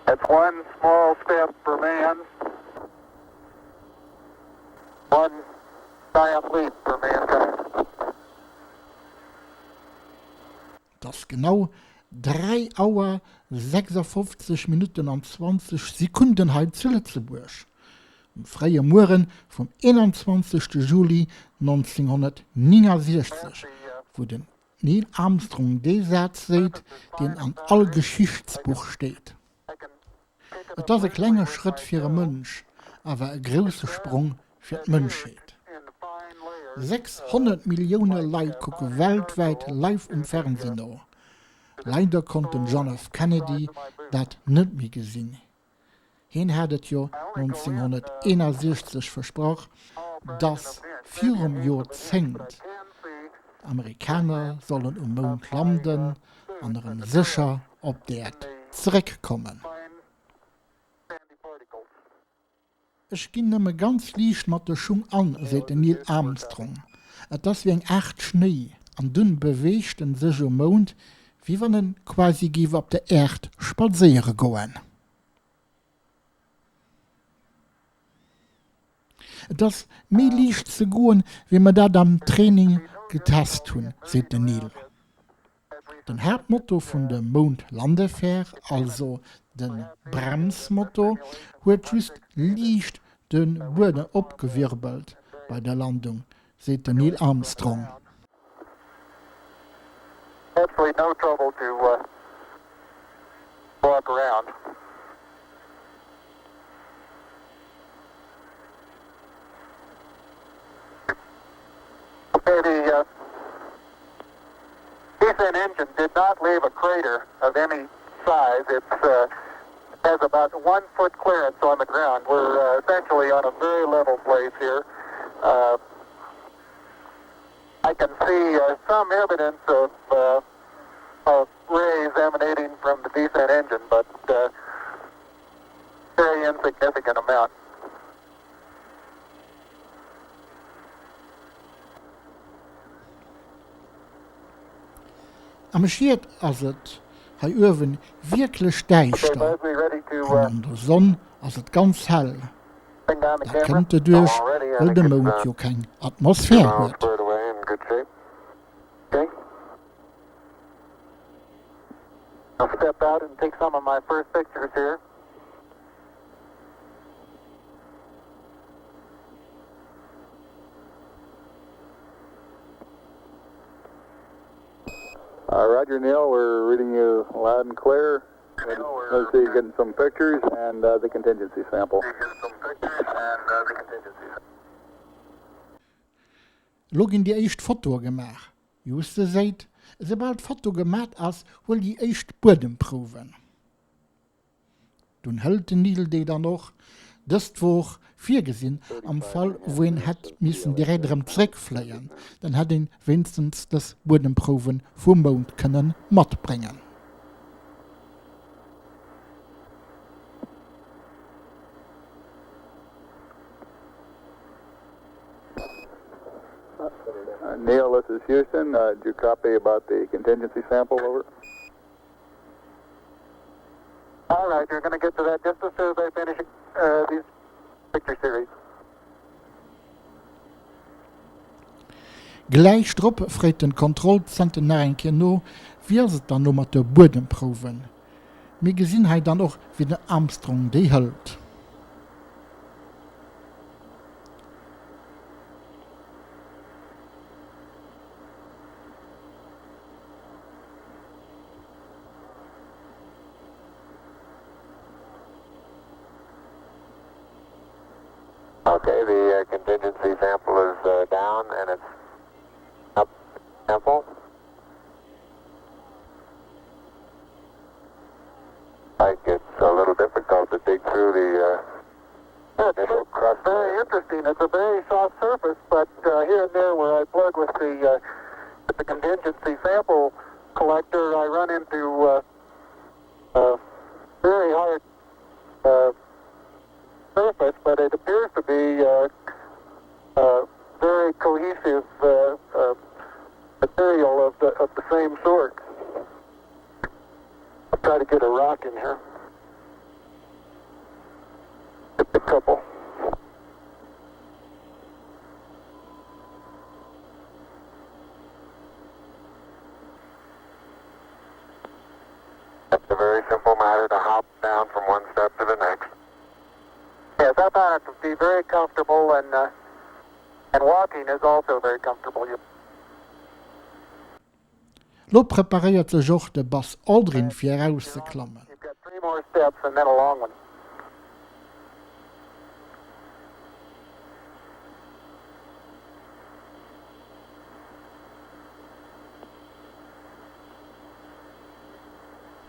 S8: That's one small step for man, one giant leap for mankind.
S1: Et ass genau 3 Auer 56 Minutten an 20 Sekunden hei zu Lëtzebuerg, um fréie Muere vum 21 Juli 1969, wou den Neil Armstrong dee Saz seet, deen an all Geschichtsbuch steet, Et ass e klenge Schrëtt fir e Mënsch, awer e grousse Sprong fir d'Mënschheet. 600 Millioune Leit kucke weltwäit live um Fernsee no. Leider konnt den John F. Kennedy dat net méi gesinn. Hien hat et jo 1961 versprach, datt virum Joerzéngt d'Amerikaner sollen um Mound landen an erëm sécher op d'Äerd zeréckkommen. Ech ginn nëmme ganz liicht mat de Schung an, seet den Neil Armstrong. Et ass wéi eng Aart Schnéi. An dunn beweegt en sech um Mound, wéi wann en quasi géif op der Äerd spadséiere goen. Et ass méi liicht ze goen, wéi mer dat am Training getest hunn, seet den Neil. Den Haaptmotor vun der Moundlandefär, also de Bremsmotor, huet just liicht de Buedem opgewirbelt bei der Landung, seet den Neil Armstrong.
S8: Absolutely no trouble to walk around. Okay, the descent engine did not leave a crater of any size. It has about one foot clearance on the ground. We're essentially on a very level place here. I can see some evidence of of rays emanating from the descent engine, but very insignificant amount.
S1: Am Schiet ass et hei uewen wierklech däischter an an der Sonn ass et ganz hell. Dat kënnt doduerch, wëll de Mound jo keng Atmosphär huet.
S6: Roger Neil, we're reading you loud and clear. Let's see you getting some pictures and the contingency sample.
S1: Elo ginn déi éischt Fotoe gemaach. Juste seet, esoubal d'Foto gemat ass, huel déi éischt Buedemprouwen. Dunn hëlt den Neil déi dann och. Dëst wor virgesinn am Fall wou een hätt missen direkt erëm zréck fléien, dann hätt een wéinstens dës Buedemprouwen vum Mound kënnen matbréngen.
S6: Neil, this is Houston. Do you copy about the contingency sample? Over.
S8: All right, you're going to get to that just as soon as I finish uh, these picture series.
S1: Gläich drop freet den Kontrollzenter nach eng Kéier no, Wéi ass et dann lo mat de Buedemprouwen? Mir gesinn hei dann och wéi den Armstrong déi hëlt.
S5: Okay, the contingency sample is down and it's up sample. Like it's a little difficult to dig through the
S8: uh, initial crust. Very interesting. It's a very soft surface, but uh, here and there where I plug with the, uh, with the contingency sample collector, I run into uh, a very hard uh, surface, but it appears to be uh, uh, very cohesive uh, uh, material of the, of the same sort. I'll try to get a rock in here. Get a couple.
S5: It's a very simple matter to hop down from one step to the next.
S8: Yes, I found it to be very comfortable and uh, and walking is also very comfortable. You
S1: Lo preparéiert sech och de Buzz Aldrin fir erausseklammen.
S8: You've got three more steps and then a long one.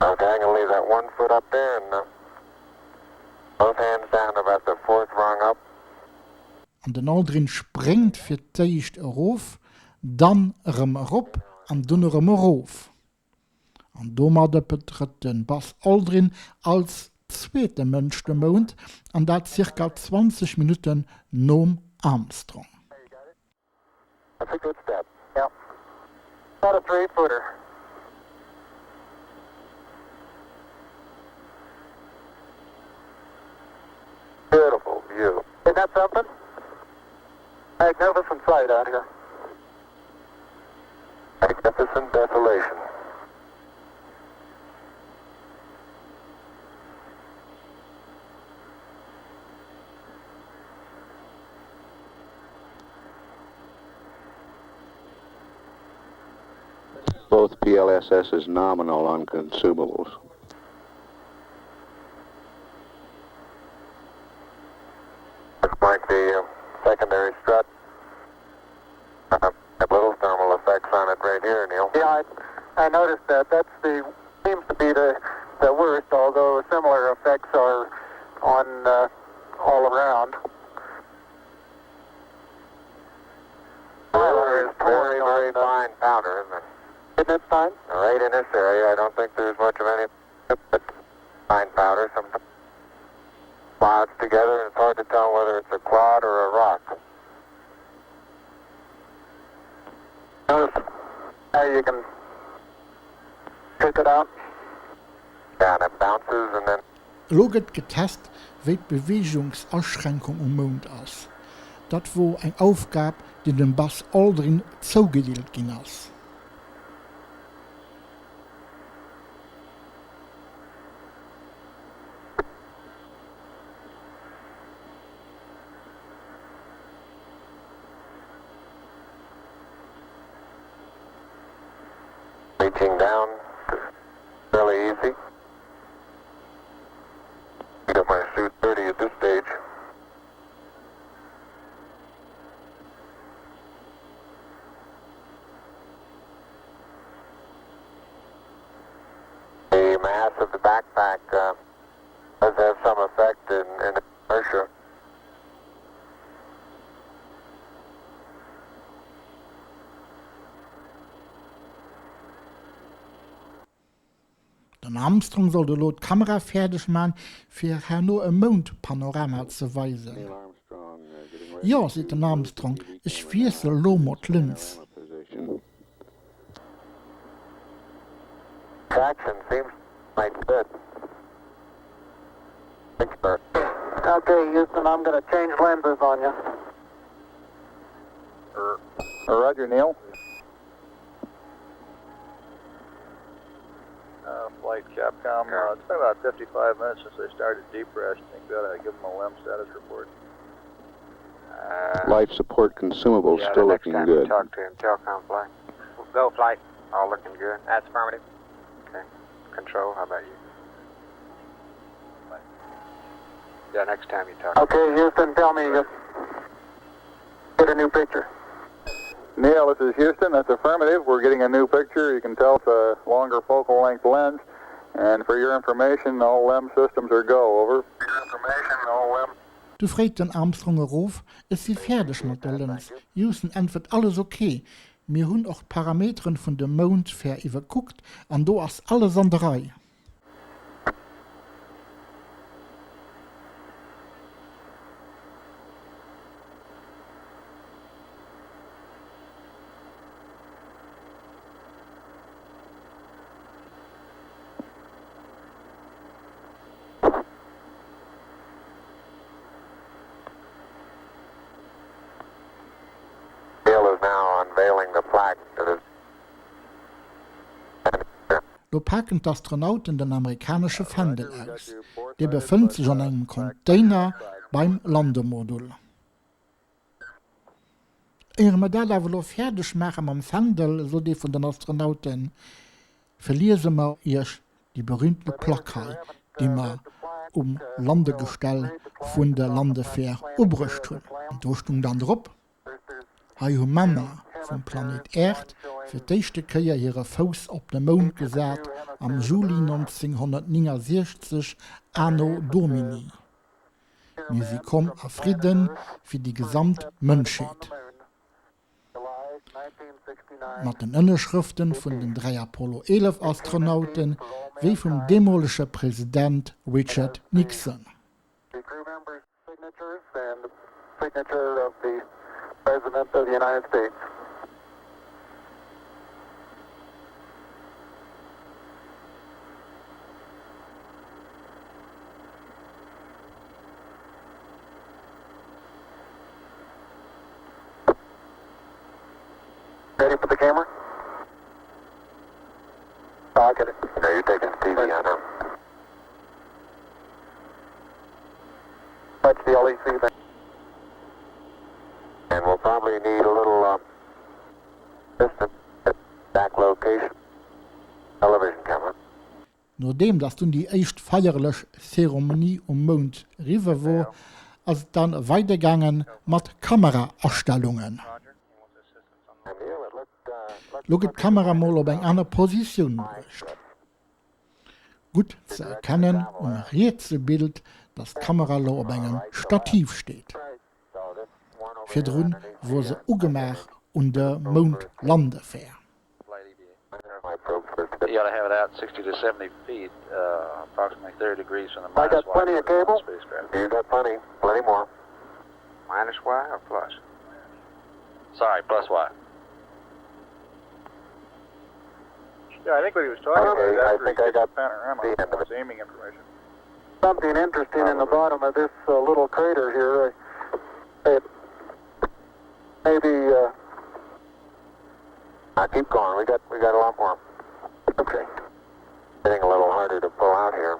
S5: Okay, I'm gonna leave that one foot up there and uh, both hands down about the fourth rung up.
S1: An den Aldrin spréngt fir d'éischt erof, dann erëm erop an dunn erëm erof. An domadder betrëtt de Buzz Aldrin als zweete Mënsch de Mound, an dat zirka 20 Minutten nom Armstrong.
S8: That's a good step. Yeah. About a three-footer.
S5: Beautiful view.
S8: Isn't that something? Magnificent sight out here.
S5: Magnificent desolation.
S6: Both PLSS is nominal on consumables.
S8: Looks like the uh, secondary strut uh, little thermal effects on it right here, Neil.
S10: Yeah, I, I noticed that. That's the seems to be the the worst, although similar effects are on uh, all around.
S8: Mylar is very, very fine powder, isn't it?
S10: Isn't it fine?
S8: Right in this area, I don't think there's much of any but fine powder. Some clods together, and it's hard to tell whether it's a clod or a rock.
S10: Notice how you can pick it out.
S8: Yeah, and it bounces and then
S1: Elo gëtt getest, wéi d'Beweegungsaschränkung um Mound ass. Dat wor eng Aufgab, déi dem Buzz Aldrin zougedeelt ginn ass.
S8: Reaching down fairly easy. Get my suit dirty at this stage. The mass of the backpack uh, does have some effect in, in inertia.
S1: Den Armstrong sollt elo d'Kamera fäerdeg man, fir herno e Moundpanorama ze weisen. Jo, seet den Armstrong, ech wiessel elo mol d'Lëns.
S8: Traction seems quite good.
S10: Okay, Houston, I'm gonna change lenses on you.
S8: Roger, Neil.
S11: Uh, flight Capcom. Uh, it's been about 55 minutes since they started depress. Think we ought to give them a LEM status report.
S6: Uh, Life support consumables
S7: yeah,
S6: still
S7: the next
S6: looking
S7: time you
S6: good.
S7: talk to him, telcom flight. Go flight. All looking good. That's affirmative. Okay. Control, how about you? Yeah, next time you talk.
S10: Okay, Houston, tell me you get a new picture.
S8: Neil, this is Houston. That's affirmative. We're getting a new picture. You can tell it's a longer focal length lens. And for your information, all LEM systems are go. Over. For your information, all LEM.
S1: Du freet den Armstrong erof, Ech si fäerdeg mat der Lëns. Houston äntwert, Alles ok. Mir hunn och d'Parameteren vun dem Mound fair iwwerkuckt an do ass alles an der Rei.
S8: Neil is now unveiling the plaque that is
S1: Lo paken d'Astronauten den amerikanesche Fändel aus. Dee befënnt sech an engem Container beim Landemodul. Éier mer dat awer elo fäerdeg maache mam Fändel, sot ee vun den Astronauten, verliese mer iech déi berühmte Plack hei, déi mer um Landegestell vun der Landefähr ubruecht hunn. An do stung dann drop, Hei hu Männer vum Planet Äerd fir d'éischte Kéier hire Fouss op de Mound gesat am Juli 1969 anno Domini. Mir si komm a Fridden fir déi gesamt Mënschheet. Mat den Ënnerschrëften vun den 3 Apollo 11 Astronauten, wéi vum deemolege President Richard Nixon.
S8: Ready for the camera? I'll get it. No, you're taking the TV on now.
S10: That's the LEC thing.
S8: And we'll probably need a little um, distance back location.
S5: Television camera.
S1: Nodeem dass dunn déi éischt feierlech Zeremonie um Mound eriwwer wor, ass et dann weidergaangen mat Kameraastellungen. Lo gëtt d'Kamera mol op eng aner Positioun bruecht. Gutt ze erkennen um rietse Bild, dass d'Kamera lo op engem Stativ steet. Virdrun wor se ugemaach un der Moundlandefär.
S11: You ought to have it out 60 to 70 feet, uh, approximately 30 degrees from the minus I got plenty of cable.
S5: You got plenty, plenty more.
S7: Minus Y or plus? Sorry, plus Y.
S11: Yeah, I think what he was talking
S10: okay,
S11: about is after
S10: I think
S11: he
S10: I got
S11: the panorama,
S10: the end of
S11: it. aiming information.
S10: Something interesting in the bottom of this uh, little crater here. It maybe. Uh,
S5: I keep going. We got we got a lot more.
S10: Okay.
S5: Getting a little harder to pull out here.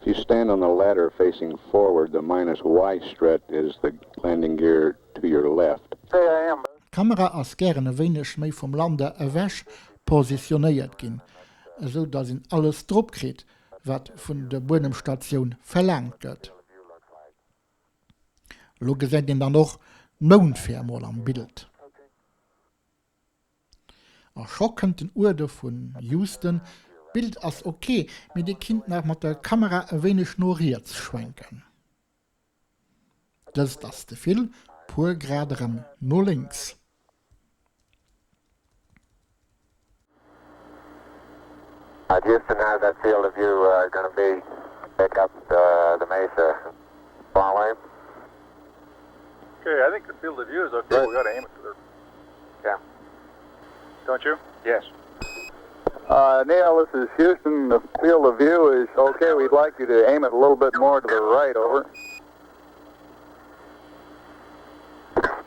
S6: If you stand on the ladder facing forward, the minus Y strut is the landing gear to your left.
S1: D'Kamera ass gären e wéineg méi vum Lander ewech positionéiert ginn, esou dass een alles drop kritt, wat vun der Buedemstatioun verlaangt gëtt. Elo gesäit een dann och d'Moundfähr mol am Bild. A scho kënnt den Uerder vun Houston, D'Bild ass ok, mee dir kinnt nach mat der Kamera e wéineg no riets schwenken. Dëst ass ze vill, puer Grad erëm no lénks.
S5: Houston, how's that field of view uh, going to be? Pick up uh, the mesa. Following.
S11: Okay, I think the field of view is okay. We got to aim it to the.
S7: Yeah.
S11: Don't you?
S7: Yes.
S8: Uh, Neil, this is Houston. The field of view is okay. We'd like you to aim it a little bit more to the right, over.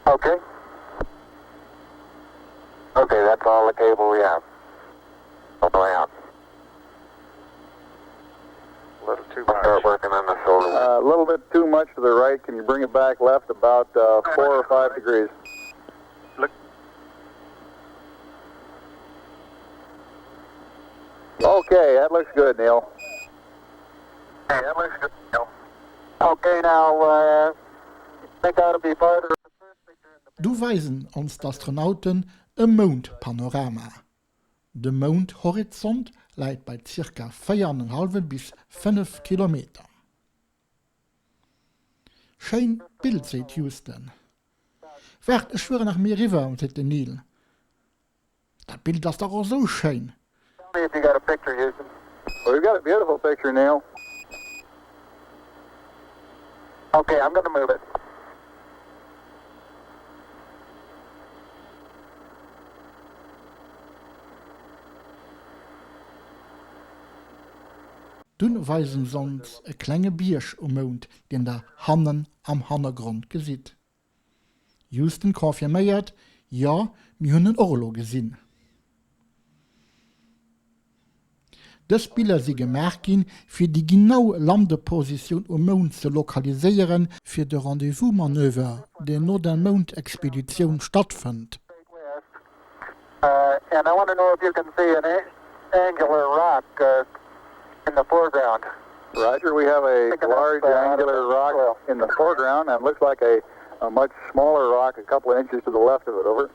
S5: Okay. Okay, that's all the cable we have. All the way out.
S7: A little too much.
S5: Start working on the solar.
S8: Uh, a little bit too much to the right. Can you bring it back left about uh, four or five degrees?
S7: Look.
S8: Okay, that looks good, Neil.
S5: Hey, that looks good, Neil.
S10: Okay, now, uh, think ought to be farther.
S1: Du weisen ons d'Astronauten e Moundpanorama. De Moundhorizont läit bei zirka 4,5 bis 5 Kilometer. Schéin Bild, seet Houston. Waart, ech fueren nach méi eriwwer, seet den Neil. Dat Bild ass dach och esou schéin.
S10: Tell me if you got a picture, Houston.
S8: We've got a beautiful picture, Neil.
S10: Okay, I'm gonna move it.
S1: Dunn weisen se ons e klenge Bierg um Mound, deen der hannen am Hannergrond gesitt. Houston confirméiert, Jo, mir hunn en och elo gesinn. Dës Biller si gemaach ginn, fir déi genau Landepositioun um Mound ze lokaliséieren, fir de Rendez-vous-Manöver, deen no der Moundexpeditioun stattfënnt.
S8: Roger, we have a large angular rock in the foreground and looks like a, a much smaller rock a couple of inches to the left of it. Over.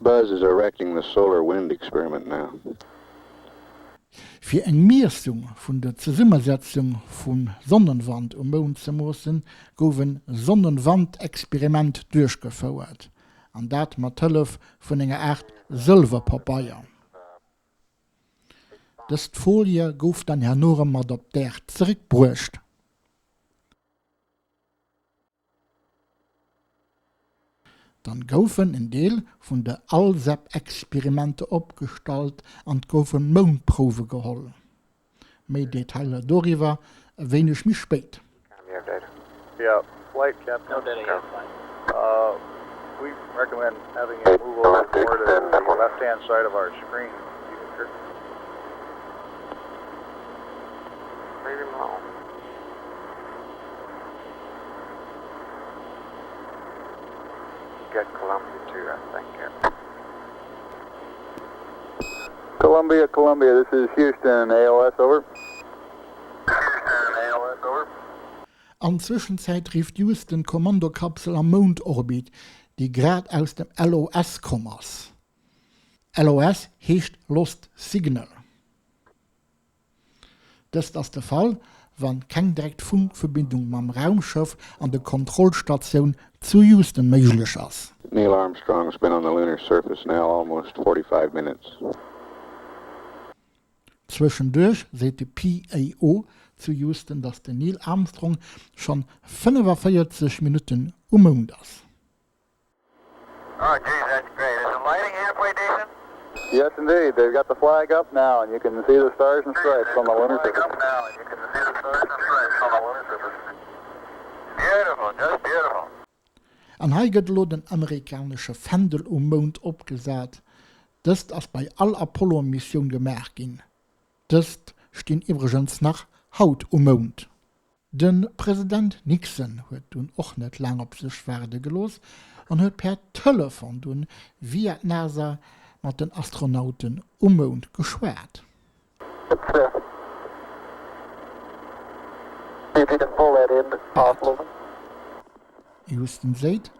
S6: Buzz is erecting the solar wind experiment now.
S1: Fir eng Miessung vun der Zesummesetzung vum Sonnenwand um Mound ze moossen, gouf e Sonnenwandexperiment duerchgefouert, an dat mat Hëllef vun enger Aart Sëlwerpabeier. Dëst Folie gouf dann herno erëm mat op d'Äerd zeréckbruecht. Dann goufen en Deel vun de ALSEP-Experimenter opgestallt an 't goufen Moundprouwe geholl. Méi Detailer doriwwer e wéineg méi spéit.
S11: Yeah, flight, Captain. Uh, We recommend having him move over more to the left-hand side of our screen.
S10: Leave him alone. Get Columbia too, I think. Yeah.
S8: Columbia, Columbia, this is Houston, ALS, over. Houston, ALS, over.
S1: An Zwëschenzäit rifft Houston d'Kommandokapsel am Moundorbit, déi grad aus dem LOS komm ass. LOS heescht Lost Signal. Dëst ass de Fall, wann keng direkt Funkverbindung mam Raumschëff an der Kontrollstatioun zu Houston méiglech ass.
S6: Neil Armstrong's been on the lunar surface now almost 45 minutes.
S1: Zwëschenduerch seet de PAO zu Houston, datt den Neil Armstrong schonn 45 Minutten um Mound ass.
S7: Oh geez, that's great. Is the lighting halfway decent?
S8: Yes, indeed. They've got the flag up now, and you can see the stars and stripes on the lunar surface.
S7: Up now, and you can see the stars and stripes on the lunar surface. Beautiful, just beautiful.
S1: An hei gëtt elo den amerikanesche Fändel um Mound opgesat. Dëst ass bei all Apollo-Missioun gemaach ginn. Dëst stinn iwwregens nach haut um Mound. De President Nixon huet dunn och net laang op sech waarde gelooss an huet per Telefon dunn via d'NASA mat den Astronauten um Mound geschwat. Houston seet,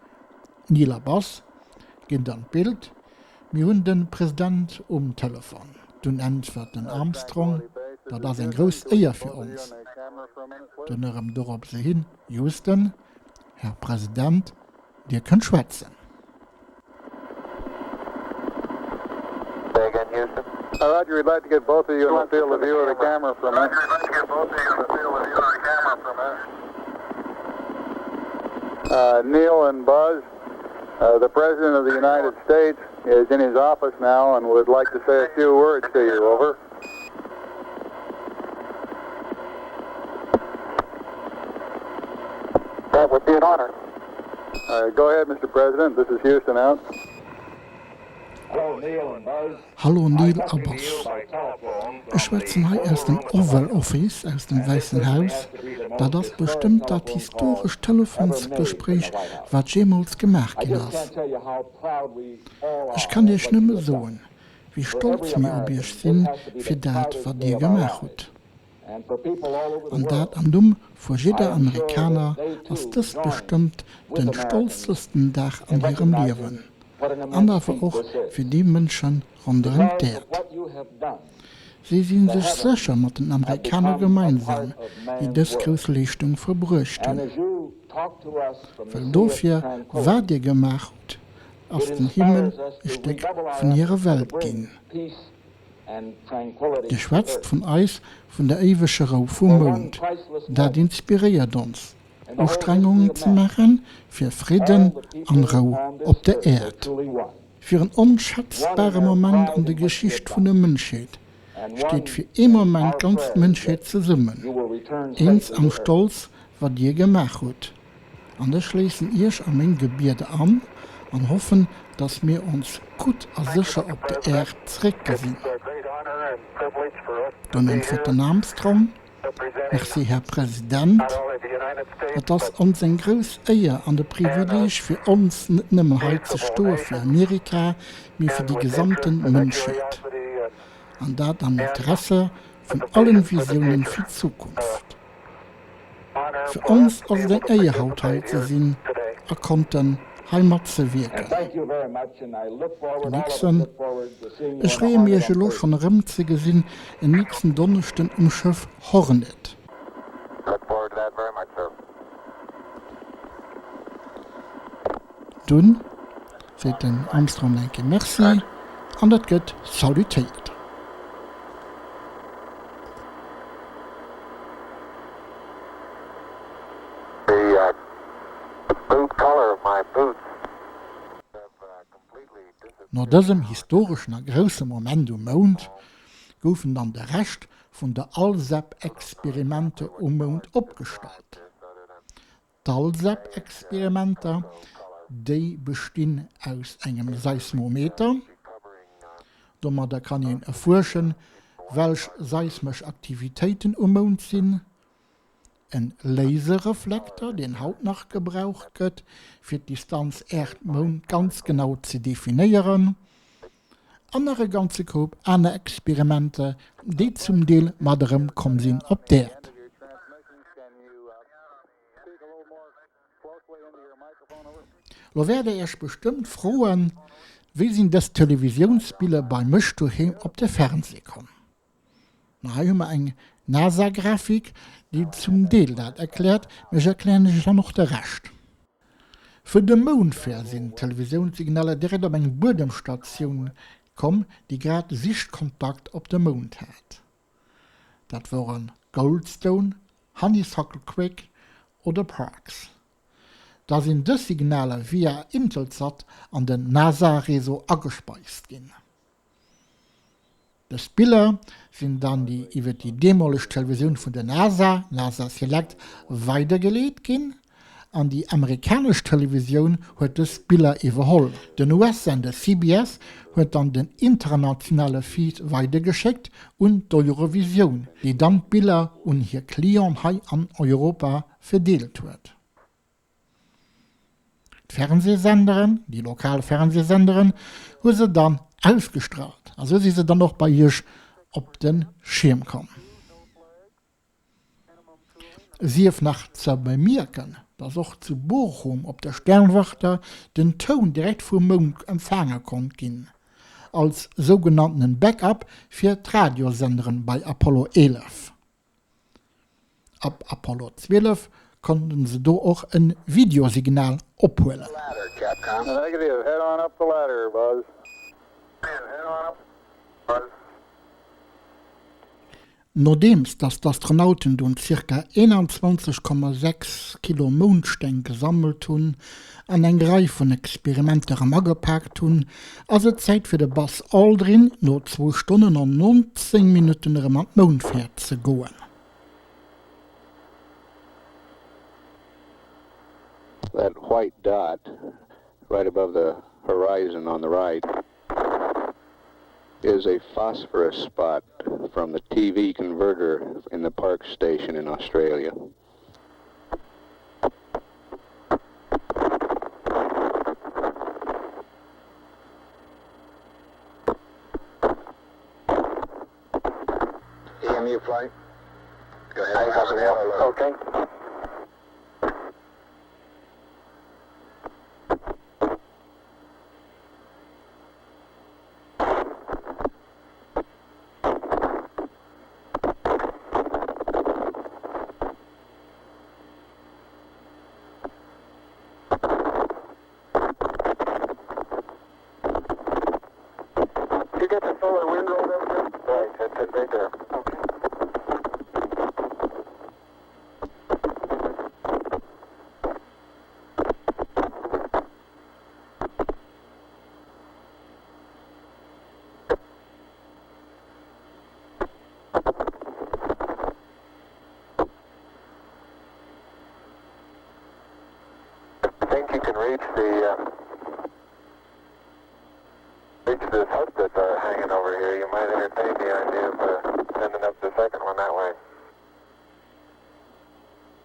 S1: Neil a Buzz ginn dann d'Bild, Mir hunn de President um Telefon. Dunn äntwert den Armstrong, Dat ass eng grouss Éier fir ons. Dunn erëm dorop se hin, Houston, Här President, Dir kënnt schwätzen.
S8: Neil and Buzz, the President of the United States is in his office now and would like to say a few words to you. Over.
S10: That would be an honor.
S8: Uh, go ahead, Mr. President. This is Houston out.
S1: Hallo Neil a Buzz. Ech schwätzen hei aus dem Oval Office, aus dem Wäissen Haus. Dat ass bestëmmt dat historescht Telefonsgespréich, wat jeemools gemaach ginn ass. Ech kann Iech nëmme soen, wéi stolz mir op Iech sinn, fir dat, wat Dir gemaach hutt. An dat am Numm vu jidder Amerikaner ass dëst bestëmmt den stolzesten Dag an hirem Liewen, an awer och fir déi Mënsche ronderëm d'Äerd. Si si sech sécher mat den Amerikaner gemeinsam, déi dës grouss Leeschtung verbruecht hunn. Well dofir, wat Dir gemaach hutt, ass den Himmel e Stéck vun hirer Welt ginn. Dir schwätzt vun eis, vun der éiweger Rou vum Mound. Dat inspiréiert ons, Ustrengungen ze maache fir Fridden an Rou op der Äerd. Fir en onschätzbare Moment an der Geschicht vun der Mënschheet steet fir ee Moment d'ganz Mënschheet zesummen, eens am Stolz, wat Dir gemaach hutt. An ech schléissen Iech a meng Gebieder an an hoffen, dass mir ons gutt a sécher op der Äerd zeréckgesinn. Dunn äntwert den Armstrong, Merci, Här President. Et ass ons eng grouss Éier an e Privileeg fir ons, net nëmmen hei ze stoe fir Amerika, mee fir déi gesamten Mënschheet. An dat am Interesse vun allen Visiounen fir d'Zukunft. Fir ons ass et eng Éier haut hei ze sinn a konnten hei matzewierken. Den Nixon, Ech freeë mir iech elo schonn erëmzegesinn en nächsten Donneschden um Schëff Hornet. Dunn seet den Armstrong eng Kéier Merci an et gëtt salutéiert. No dësem historeschen a grousse Moment um Mound goufen dann de Rescht vun der ALSEP-Experimenter um Mound opgestallt. D'ALSEP-Experimenter. Déi bestinn aus engem Seismometer. Domadder kann een erfuerschen, welch seismesch Aktivitéiten um Mound sinn. En Laserreflekter, deen haut nach gebraucht gëtt, fir d'Distanz Äerd-Mound ganz genau ze definéieren. An nach e ganze Koup aner Experimenter, déi zum Deel mat erëm komm sinn op d'Äerd. Lo wäert der iech bestëmmt froen, Wéi sinn dës Televisiounsbiller bei mech doheem op de Fernseh komm? Ma hei hu mer eng NASA-Grafik, déi zum Deel dat erkläert, mee ech erklären iech dann och de Rescht. Vun dem Moundfähr sinn d'Televisiounsignaler direkt op eng Buedemstatioun komm, déi grad Sichtkontakt op de Mound hat. Dat woren Goldstone, Honeysuckle Creek oder Parkes. Da sinn dës Signaler via Intelsat an den NASA-Réseau agespeist ginn. Dës Biller sinn dann déi iwwer déi deemoleg Televisioun vun der NASA, NASA Select, weidergeleet ginn an déi amerikanesch Televisioun huet dës Biller iwwerholl. Den US-Sender CBS huet dann den internationale Feed weidergeschéckt un d'Eurovisioun, déi dann d'Biller un hir Clienten hei an Europa verdeelt huet. D'Fernsehsenderen, déi lokal Fernsehsenderen, hu se dann ausgestrahlt a sou si se dann och bei iech op de Schierm komm. Sief nach ze bemierken, dass och zu Bochum op der Sternwarte den Toun direkt vum Mound empfaange konnt ginn, als sougenanntenen Backup fir d'Radiosenderen bei Apollo 11. Ab Apollo 12 konnten se do och en Videosignal ophuelen. Nodeems dass d'Astronauten dunn zirka 21,6 Kilo Moundsteng gesammelt hunn an eng Rei vun Experimenter erëm agepaakt hunn, ass et Zäit fir de Buzz Aldrin no zwou Stonnen an 19 Minutten erëm an d'Moundfährt ze goen.
S6: That white dot right above the horizon on the right is a phosphorus spot from the TV converter in the Parkes station in Australia.
S8: EMU flight. Go ahead. Okay. You get the solar wind rolled up there? Right, that's it right there. Okay. Think you can reach the uh, reach this hook that's uh, hanging over here? You might entertain the idea of uh, sending up the second one that way.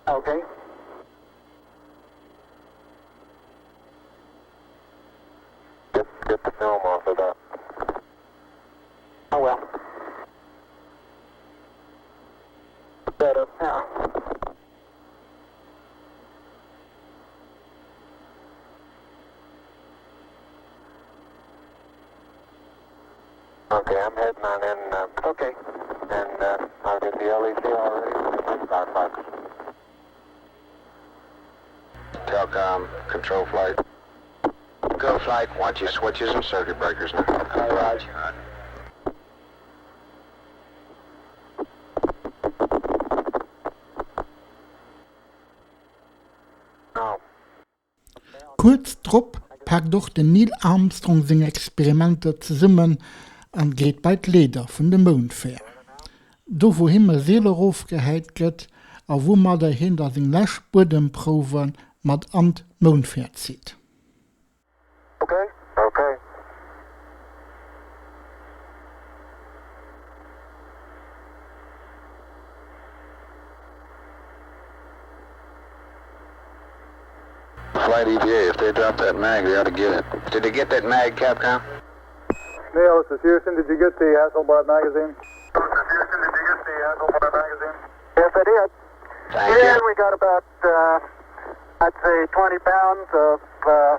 S8: Okay. Get, get the film off of that. Oh well. Better. Yeah. Okay, I'm heading on in. Uh, okay. And uh, I'll get the LEC already for the Star Fox.
S6: Telcom, control flight. Go flight, watch your switches and circuit breakers now.
S8: All right, Raj.
S1: Kuerz drop paakt och den Neil Armstrong seng Experimenter zesummen an geet bei d'Leeder vun de Moundfähr, do wou him e Seel erofgehäit gëtt a woumadder hien da seng lescht Buedemprouwe mat an d'Moundfähr zitt.
S6: flight EVA. If they drop that mag, they ought to get it.
S7: Did they get that mag, Capcom?
S8: Neil, this is Houston. Did you get the Hasselblad magazine? This is Houston. Did you get the Hasselblad magazine?
S10: Yes, I did.
S7: Thank
S10: and
S7: you.
S10: we got about, uh, I'd say, 20 pounds of uh,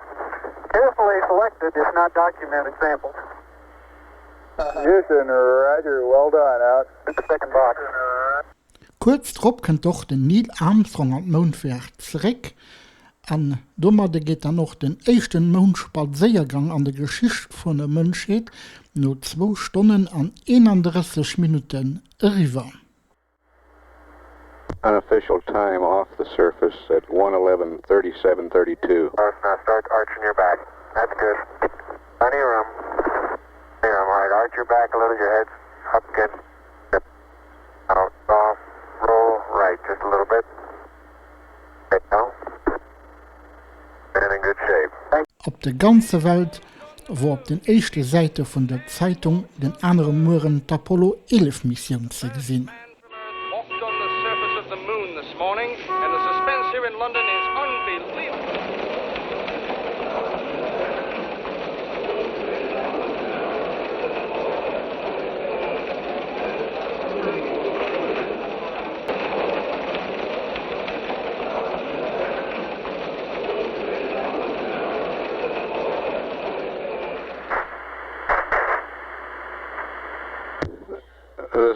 S10: carefully selected, if not documented, samples.
S8: Houston, Roger. Well done. Out.
S10: The second box.
S1: Kuerz drop kënnt och den Neil Armstrong an d'Moundfähr zeréck an domadde geet dann och den éischten Moundspadséiergang an der Geschicht vun der Mënschheet no zwou Stonnen an 31 Minutten eriwwer.
S6: Unofficial time off the surface at 1:11:37:32.
S10: Now start arching your back. That's good. Plenty of room. Plenty of room. All right, arch your back a little. Your head's up good. Now, off, roll right just a little bit. There you go. And in good shape.
S1: Op der ganzer Welt wor op den éischte Säite vun der Zeitung den anere Mueren d'Apollo 11 Missioun ze gesinn.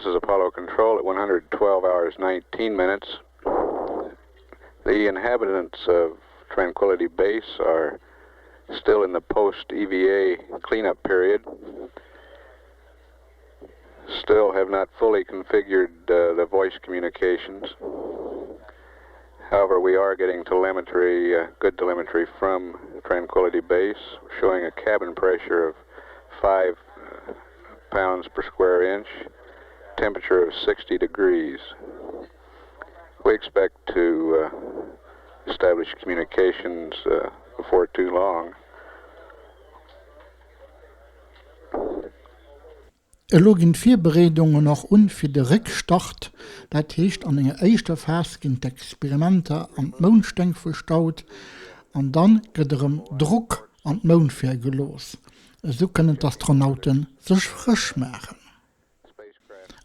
S6: This is Apollo Control at 112 hours 19 minutes. The inhabitants of Tranquility Base are still in the post-EVA cleanup period. Still have not fully configured uh, the voice communications. However, we are getting telemetry, uh, good telemetry from Tranquility Base, showing a cabin pressure of 5 uh, pounds per square inch, temperature of 60 degrees. We expect to uh, establish communications uh, before too long.
S1: Elo ginn d'Virbereedungen och un fir de Réckstart, dat heescht an enger éischter Phas ginn d'Experimenter an d'Moundsteng verstaut an dann gëtt erëm Drock an d'Moundfähr gelooss. Esou kënnen d'Astronaute sech frësch maachen.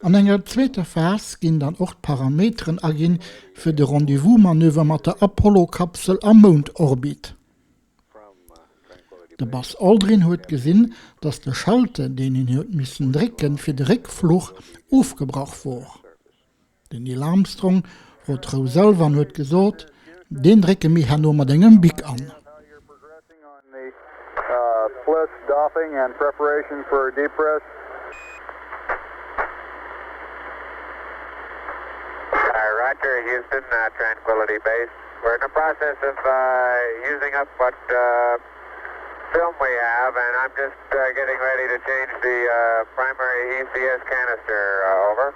S1: An enger zweeter Phas ginn dann och d'Parameteren aginn fir de Rendez-vous-Manöver mat der Apollo-Kapsel am Moundorbit. De Buzz Aldrin huet gesinn, datt de Schalter, deen een huet missen drécken fir de Réckfluch, ofgebrach wor. Den Neil Armstrong wor d'Rou selwer an huet gesot, Deen drécke mir herno mat engem Bic an.
S7: We're in the process of uh, using up what uh, film we have, and I'm just uh, getting ready to change the uh, primary ECS canister uh, over.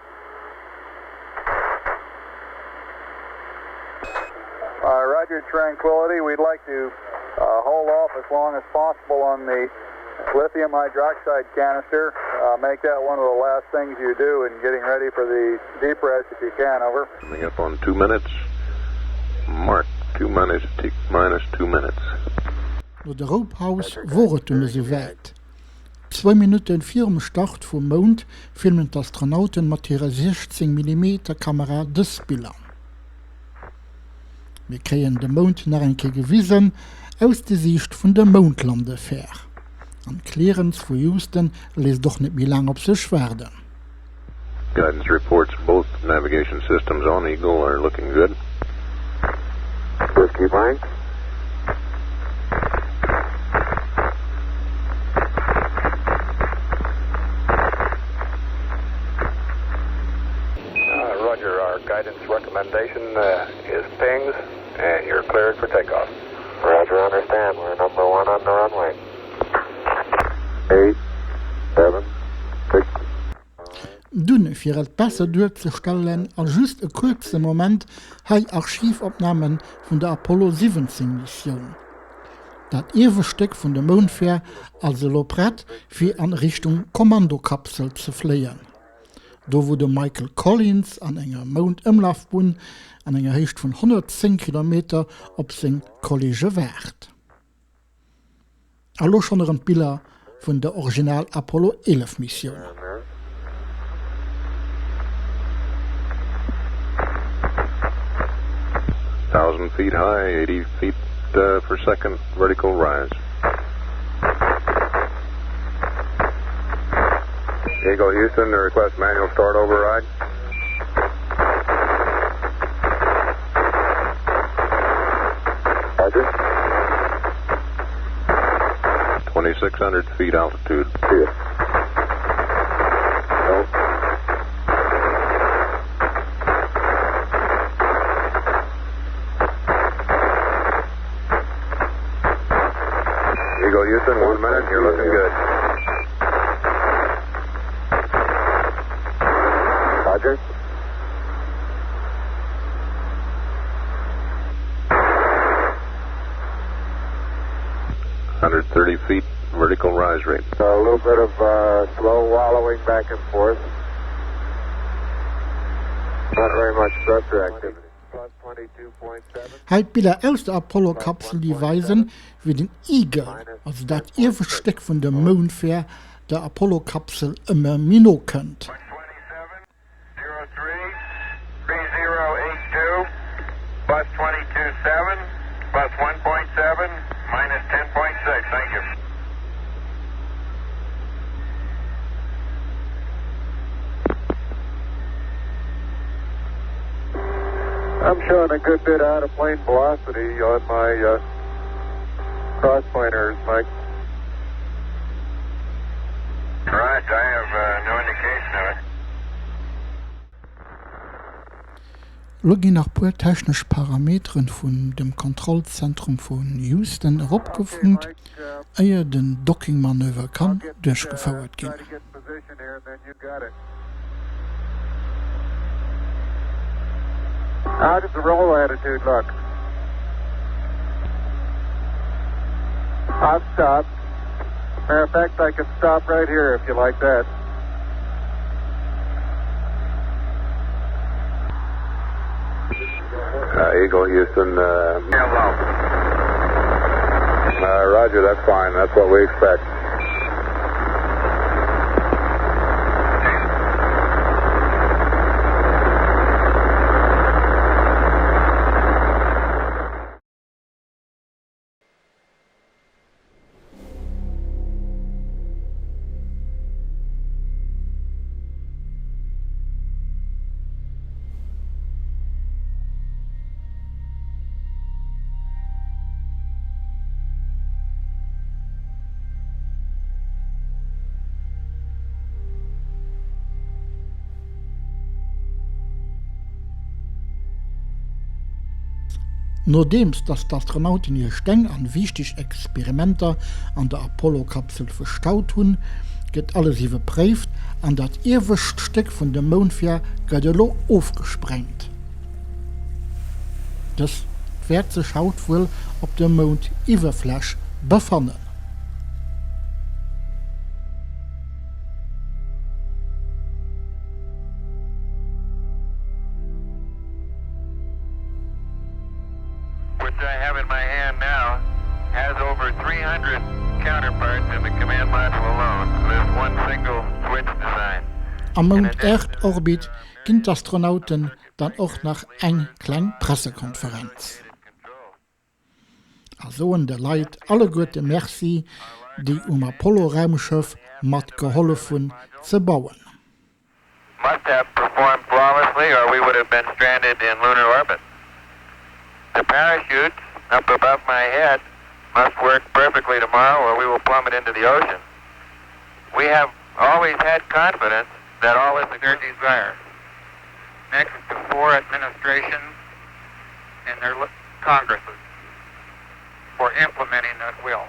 S8: Uh, Roger, Tranquility. We'd like to uh, hold off as long as possible on the lithium hydroxide canister. Uh, make that one of the last things you do in getting ready for the depress if you can. Over.
S6: Coming up on two minutes. Mark, two minus, t minus two minutes.
S1: No der Roupaus wor et dunn esou wäit. Zwou Minutte virum Start vum Mound filmen d'Astronauten mat hirer 16 Millimeter Kamera dës Biller. Mir kréien de Mound nach eng Kéier gewisen aus de Siicht vun der Moundlandefär. An d'Clearance vu Houston léisst och net méi laang op sech waarden.
S6: Guidance reports both navigation systems on Eagle are looking good.
S7: Whiskey Mike.
S8: Uh, Roger, our guidance recommendation uh, is pings, and you're cleared for takeoff.
S7: Roger, understand. We're number one on the runway.
S6: Eight, seven, six.
S1: Dunn, fir et besser duerzestellen, a just e kuerze Moment, hei Archivopname vun der Apollo 17 Missioun. Dat iewescht Stéck vun der Moundfähr ass elo prett fir an Richtung Kommandokapsel ze fléien. Do wou de Michael Collins an enger Moundëmlafbunn an enger Héicht vun 110 Kilometer op seng Kolleege waart. A lo schonn erëm d'Biller vun der original Apollo 11 Missioun.
S6: Thousand feet high, 80 feet per second vertical rise. Eagle Houston, request manual start override. Roger. 2600 feet altitude. See it. No. Eagle Houston, one minute, you're looking good. Roger. 130 feet vertical rise rate. A little bit of uh, slow wallowing back and forth. Not very much thruster activity.
S1: Hei d'Biller aus der Apollo-Kapsel, déi weisen, wéi den Eagle, also dat iewescht Stéck vun der Moundfähr, der Apollo-Kapsel ëmmer méi no kënnt.
S10: I'm showing a good bit out of plane velocity on my uh, cross pointers, Mike.
S8: Right, I have uh, no indication of it.
S1: Lo ginn nach puer technesch Parameteren vun dem Kontrollzentrum vu Houston eropgefunkt, éier den Docking-Manöver kann duerchgefouert ginn.
S10: How does the roll attitude look? I've stopped. Matter of fact, I can stop right here if you like that.
S6: Uh, Eagle Houston. Uh, uh, roger, that's fine. That's what we expect.
S1: Nodeems dass d'Astronauten hir Steng an wichteg Experimenter an der Apollo-Kapsel verstaut hunn, gëtt alles iwwerpréift an dat iewescht Stéck vun dem Moundfähr gëtt elo ofgesprengt. Dëst wäert sech haut wuel op der Moundiwwerfläch befannen.
S8: Which I have in my hand now has over 300 counterparts in the command module alone, this one single switch design.
S1: Am Mound-Äerd-Orbit ginn d'Astronauten dann och nach eng kleng Pressekonferenz a soen de Leit alleguerte Merci, déi um Apollo-Raumschëff mat gehollef hunn ze bauen.
S8: Must have performed flawlessly or we would have been stranded in lunar orbit. The parachutes up above my head must work perfectly tomorrow or we will plummet into the ocean. We have always had confidence that all is their desire. Next to four administrations and their congresses for implementing that will.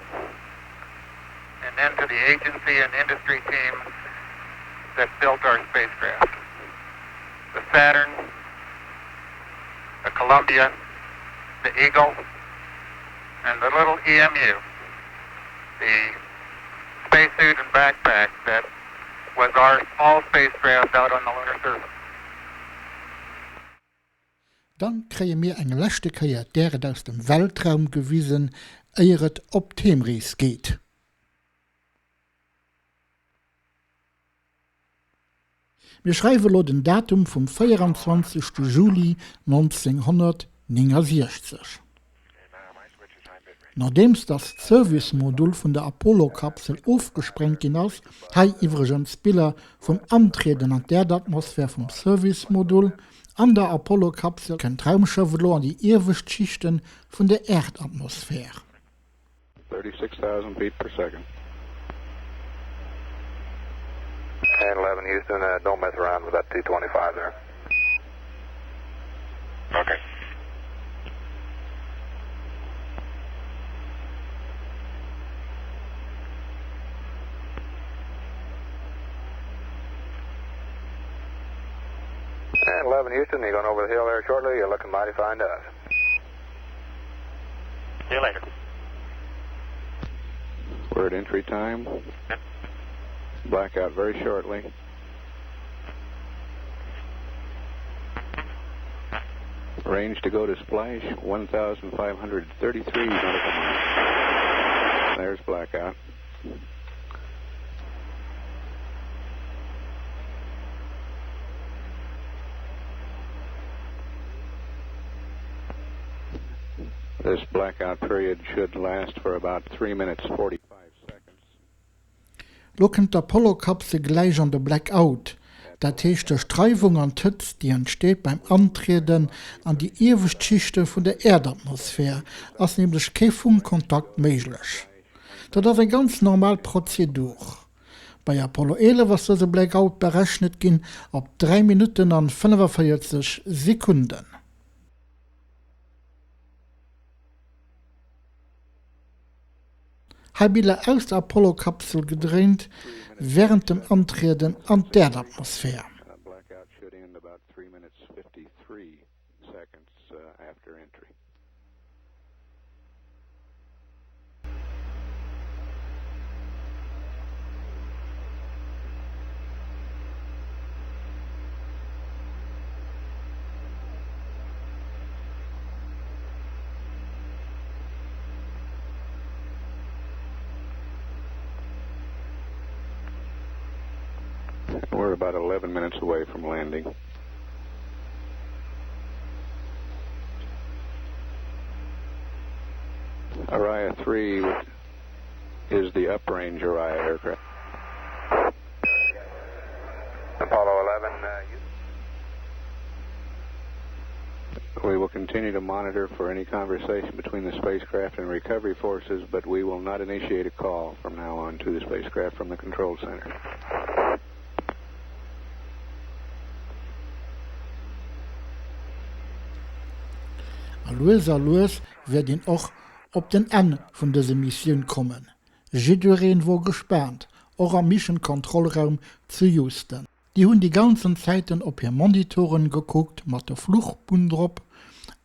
S8: And then to the agency and industry team that built our spacecraft. The Saturn, the Columbia, the Eagle, and the little EMU, the spacesuit and backpack that was our small spacecraft out on the lunar surface.
S1: Dann kréie mir eng leschte Kéier d'Äerd aus dem Weltraum gewisen, éier et op d'Heemrees geet. Mir schreiwe lo den Datum vum 24 Juli 1969. Nodeems dass d'Service-Modul vun der Apollo-Kapsel ofgesprengt ginn ass, hei iwwregens Biller vum Antrieden an d'Äerdatmosphär vum Service-Modul, an der Apollo-Kapsel, kënnt d'Raumschëff elo an déi iewescht Schichte vun der Äerdatmosphär.
S6: 36,000 feet per second.
S8: 10 11 Houston, uh, don't mess around with that 225 there. Okay. And 11 Houston, you're going over the hill there shortly. You're looking mighty fine to us. See you later.
S6: We're at entry time. Blackout very shortly. Range to go to splash, 1,533 nautical miles. There's blackout. This blackout period should last for about 3 minutes 45 seconds.
S1: Lo kënnt d'Apollo-Kapsel gläich an de Blackout, dat heescht duerch d'Reiwung an d'Hëtzt déi entsteet beim Antrieden an déi iewescht Schichte vun der Äerdatmosphär ass nämlech kee Funkkontakt méiglech. Dat ass eng ganz normal Prozedur. Bei Apollo 11 ass dëse Blackout berechnet ginn op 3 Minutten an 45 Sekunden. Hei Biller aus der Apollo-Kapsel gedréint wärend dem Antrieden an d'Äerdatmosphär.
S6: We're about 11 minutes away from landing. Araya 3 is the uprange Araya aircraft.
S8: Apollo 11, uh,
S6: We will continue to monitor for any conversation between the spacecraft and recovery forces, but we will not initiate a call from now on to the spacecraft from the control center.
S1: A lues a lues wäert een och op den Enn vun dëser Missioun kommen. Jiddereen wor gespaant, och am Mission Control Raum zu Houston. Déi hunn déi ganzen Zäiten op hir Monitoren gekuckt mat der Fluchbunn drop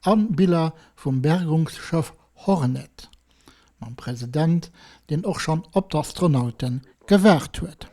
S1: an Biller vum Bergungsschëff Hornet mam President, deen och schonn op d'Astronauten gewaart huet.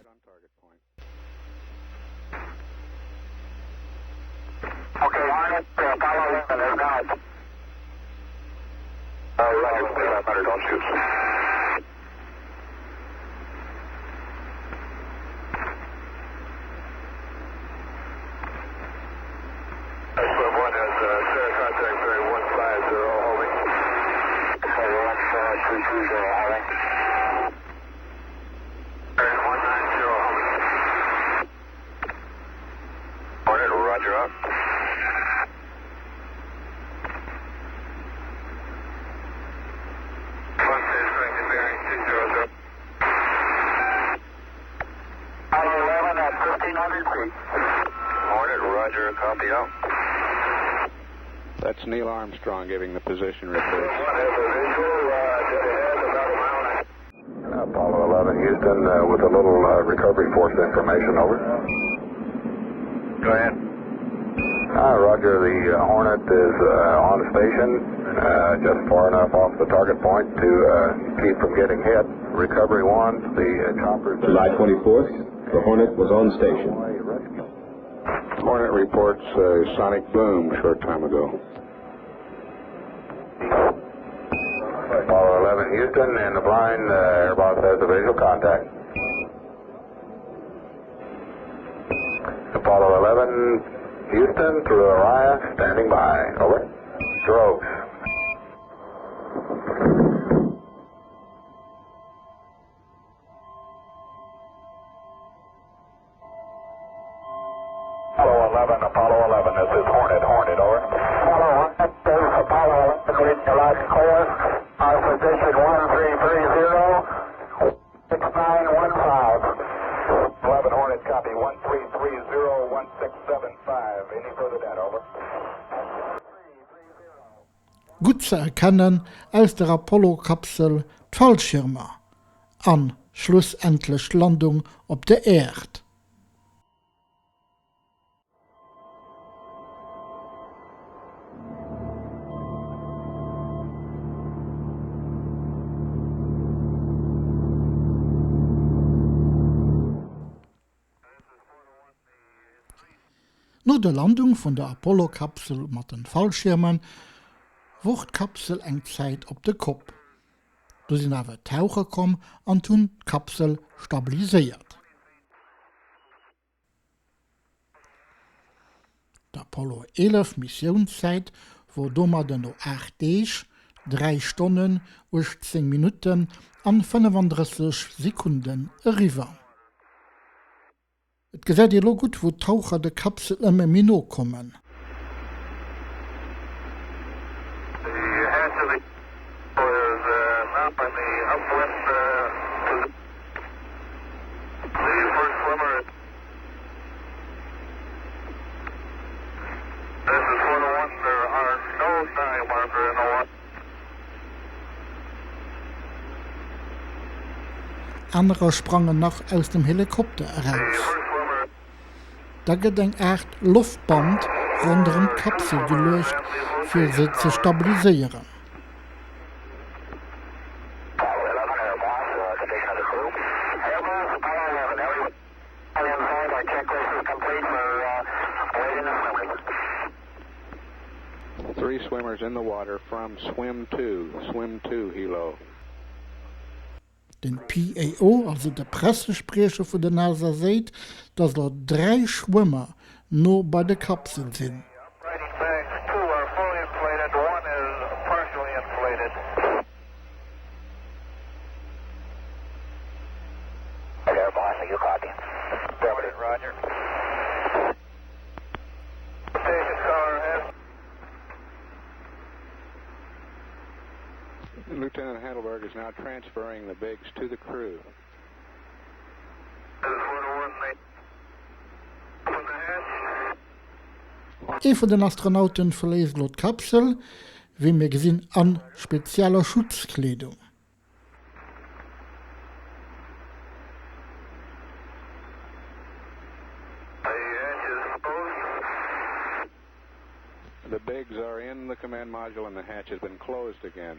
S6: That's Neil Armstrong giving the position report.
S8: Apollo 11 Houston uh, with a little uh, recovery force information, over. Go ahead. Uh, roger, the uh, Hornet is uh, on station, uh, just far enough off the target point to uh, keep from getting hit. Recovery 1, the uh, choppers...
S9: July 24th. The Hornet was on station.
S6: Hornet reports a sonic boom short time ago.
S7: Apollo 11 Houston in the blind, uh, Airboss has a visual contact. Apollo 11 Houston through Orion, standing by. Over. Strokes. Apollo 11, Apollo 11, this is Hornet, Hornet, over. Apollo 1, this is Apollo 11, reading you loud and clear. Our position 1330, 6915. 11 Hornet, copy, 1330, 1675. Any further data, over?
S1: Gutt ze erkennen aus der Apollo-Kapsel d'Fallschirmer an schlussendlech d'Landung op der Äerd. No der Landung vun der Apollo-Kapsel mat den Fallschiermen wor d'Kapsel eng Zäit op de Kopp. Du sinn awer Taucher komm an hunn d'Kapsel stabiliséiert. D'Apollo 11 Missiounszäit wor domadder no 8 Deeg, 3 Stonnen, 18 Minutten an 35 Sekunden eriwwer. Et gesäit ee lo gutt wou d'Taucher de Kapsel ëmmer méi no kommen. Anerer sprangen nach aus dem Helikopter eraus. Da gëtt eng Aart Loftband ronderëm d'Kapsel geluecht, fir se ze stabiliséieren.
S6: Three swimmers in the water from Swim 2, Swim 2 Hilo.
S1: Den PAO, also de Pressespriecher vun der NASA seet, datt elo 3 Schwëmmer no bei der Kapsel sinn.
S6: Lieutenant Heidelberg is now transferring the bigs to the crew.
S1: Ee vun den Astronauten verléisst elo d'Kapsel, wéi mir gesinn a spezieller Schutzkleedung.
S6: The bigs are in the command module and the hatch has been closed again.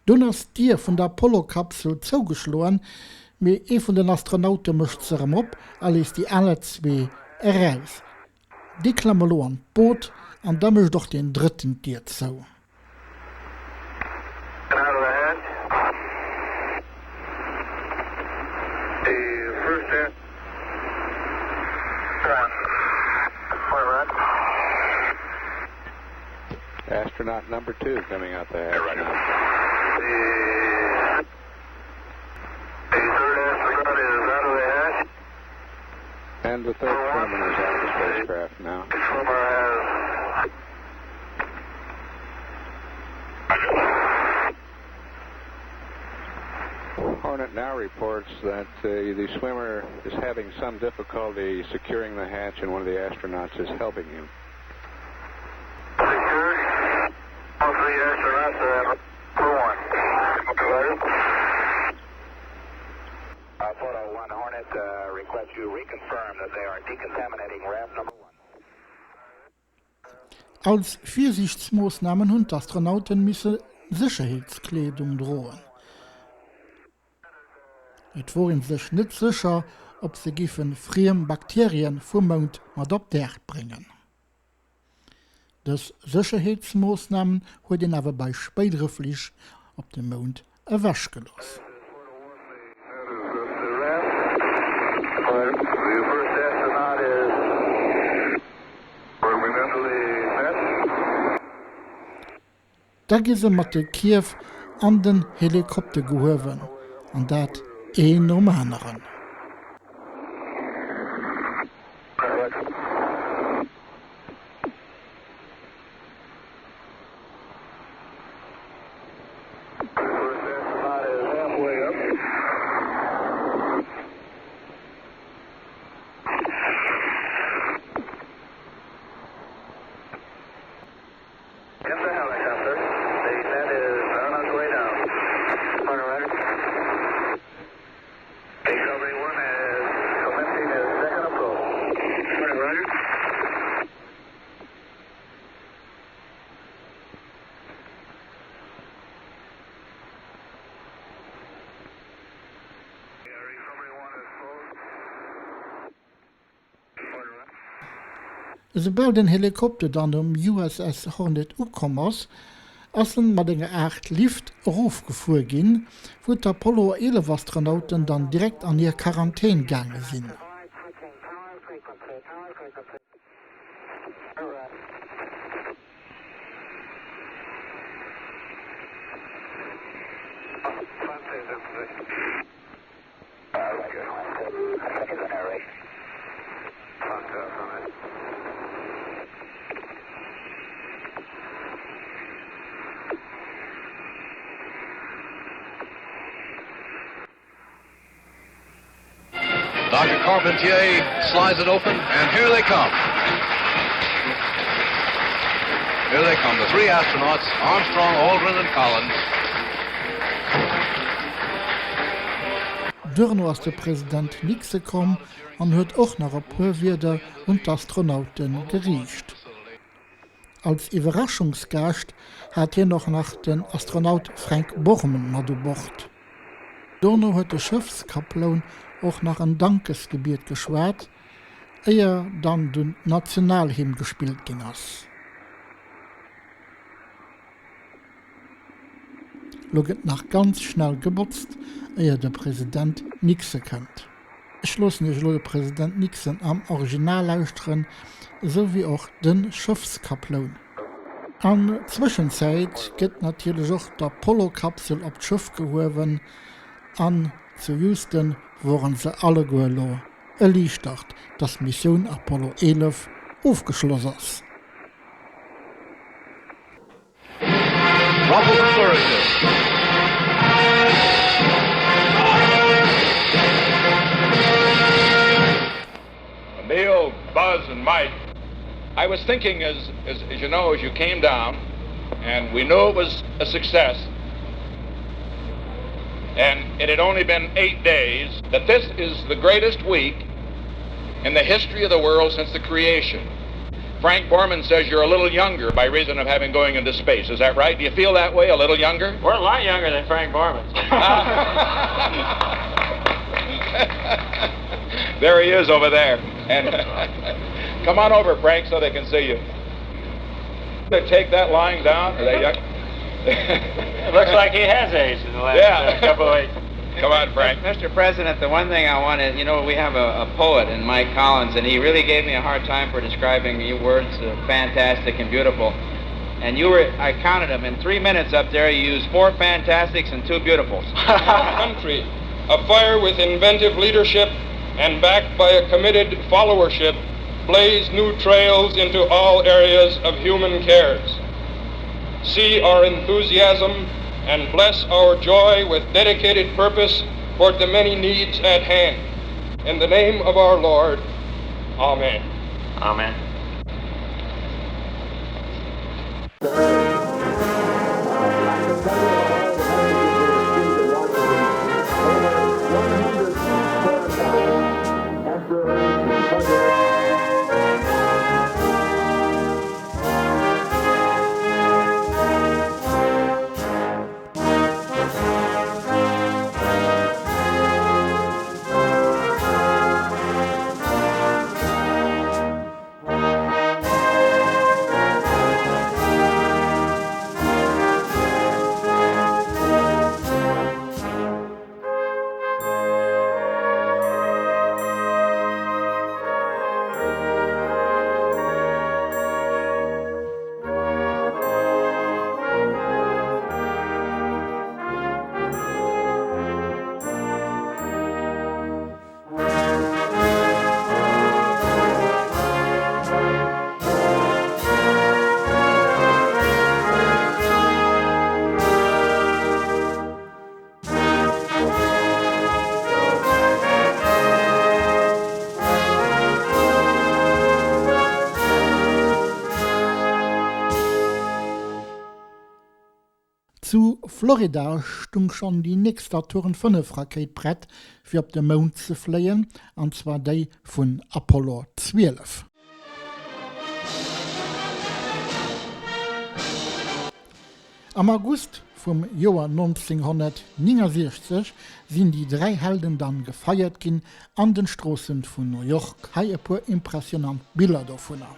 S1: Dunn ass d'Dier vun der Apollo-Kapsel zougeschloen, mee ee vun den Astronaute mécht se erëm op a léisst déi aner zwee eraus. Déi klamme lo an d'Boot an da mécht och deen drëtten d'Dier zou.
S6: Astronaut number two coming out the hatch now. And the third swimmer is out of the spacecraft now. Hornet now reports that uh, the swimmer is having some difficulty securing the hatch and one of the astronauts is helping him.
S1: Als Virsiichtsmoossnamen hunn d'Astronauten misse Sécherheetskleedung droen. Et wor een sech net sécher, ob se géife friem Bakterien vum Mound mat op d'Äerd bréngen. Dës Sécherheetsmoossnamen huet een awer bei spéidere Flich op de Mound ewechgelooss. Da gi se mat de Kierf an den Helikopter gehuewen, an dat een nom aneren.
S8: In the helicopter, the net is on its way down. Recovery 1 is commencing its second approach. Roger.
S1: Esoubal den Helikopter dann um USS Hornet ukomm ass, ass en mat enger Aart Lift erofgefuer ginn, wou d'Apollo 11 Astronauten dann direkt an hir Quarantän gaange sinn.
S12: Dr. Carpentier slides it open, and here they come. Here they come, the three astronauts, Armstrong, Aldrin, and Collins.
S1: Duerno ass de President Nixon komm an huet och nach e puer Wierder un d'Astronaute geriicht. Als Iwwerraschungsgaascht hat hien och nach den Astronaut Frank Borman mat u Bord. Dono huet de Schëffskaploun och nach en Dankesgebiet geschwat, éier dann dunn d'Nationalhymn gespillt ginn ass. Lo gëtt nach ganz schnell gebotzt, éier de President Nixon kënnt. Ech loossen iech elo de President Nixon am Original lauschteren, esou wéi och de Schëffskaploun. An Zwëschenzäit gëtt natierlech och d'Apollo-Kapsel op d'Schëff gehuewen an zu Houston woren se alleguer elo erliichtert, dass d'Missioun Apollo 11 ofgeschloss ass.
S12: Neil, Buzz, and Mike, I was thinking as, as, as you know, as you came down, and we knew it was a success, and it had only been eight days, that this is the greatest week in the history of the world since the creation. Frank Borman says you're a little younger by reason of having going into space. Is that right? Do you feel that way, a little younger?
S13: We're a lot younger than Frank Borman.
S12: there he is over there. And come on over, Frank, so they can see you. They take that lying down. Are they young?
S13: it looks like he has aged in the last yeah. uh, couple of weeks.
S12: Come on, Frank.
S14: Mr. President, the one thing I want to, you know, we have a, a poet in Mike Collins, and he really gave me a hard time for describing your words uh, fantastic and beautiful. And you were, I counted them, in three minutes up there, you used four fantastics and two beautifuls.
S15: Country, afire with inventive leadership and backed by a committed followership, blaze new trails into all areas of human cares. See our enthusiasm and bless our joy with dedicated purpose for the many needs at hand. In the name of our Lord, Amen.
S13: Amen.
S1: Zu Florida stung schonn déi nächst Saturn V Rakéit prett fir op de Mound ze fléien, an zwar déi vun Apollo 12. Am August vum Joer 1969 sinn déi 3 Helden dann gefeiert ginn an den Stroossen vun New York. Hei e puer impressionant Biller dovunner.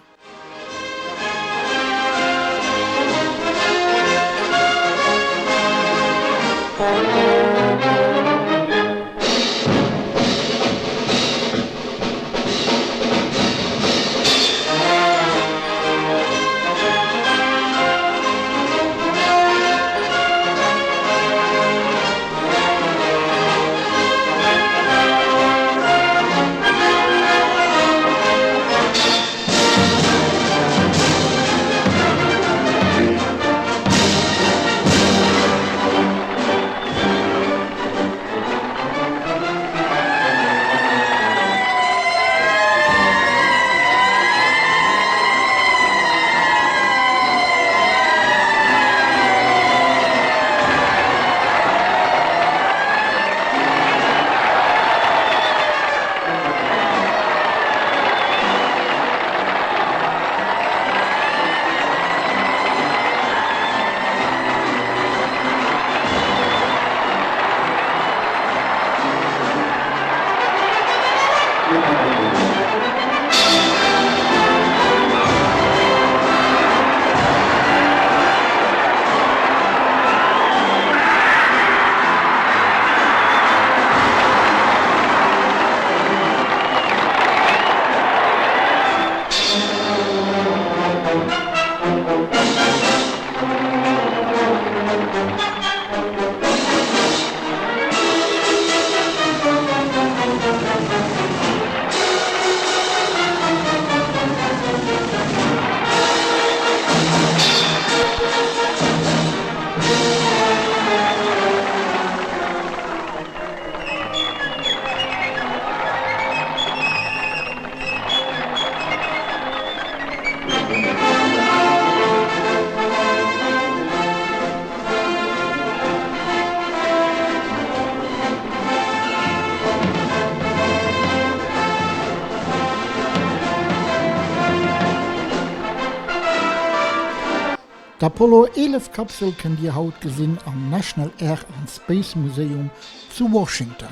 S1: D'Apollo 11 Kapsel kënnt Dir haut gesinn am National Air and Space Museum zu Washington.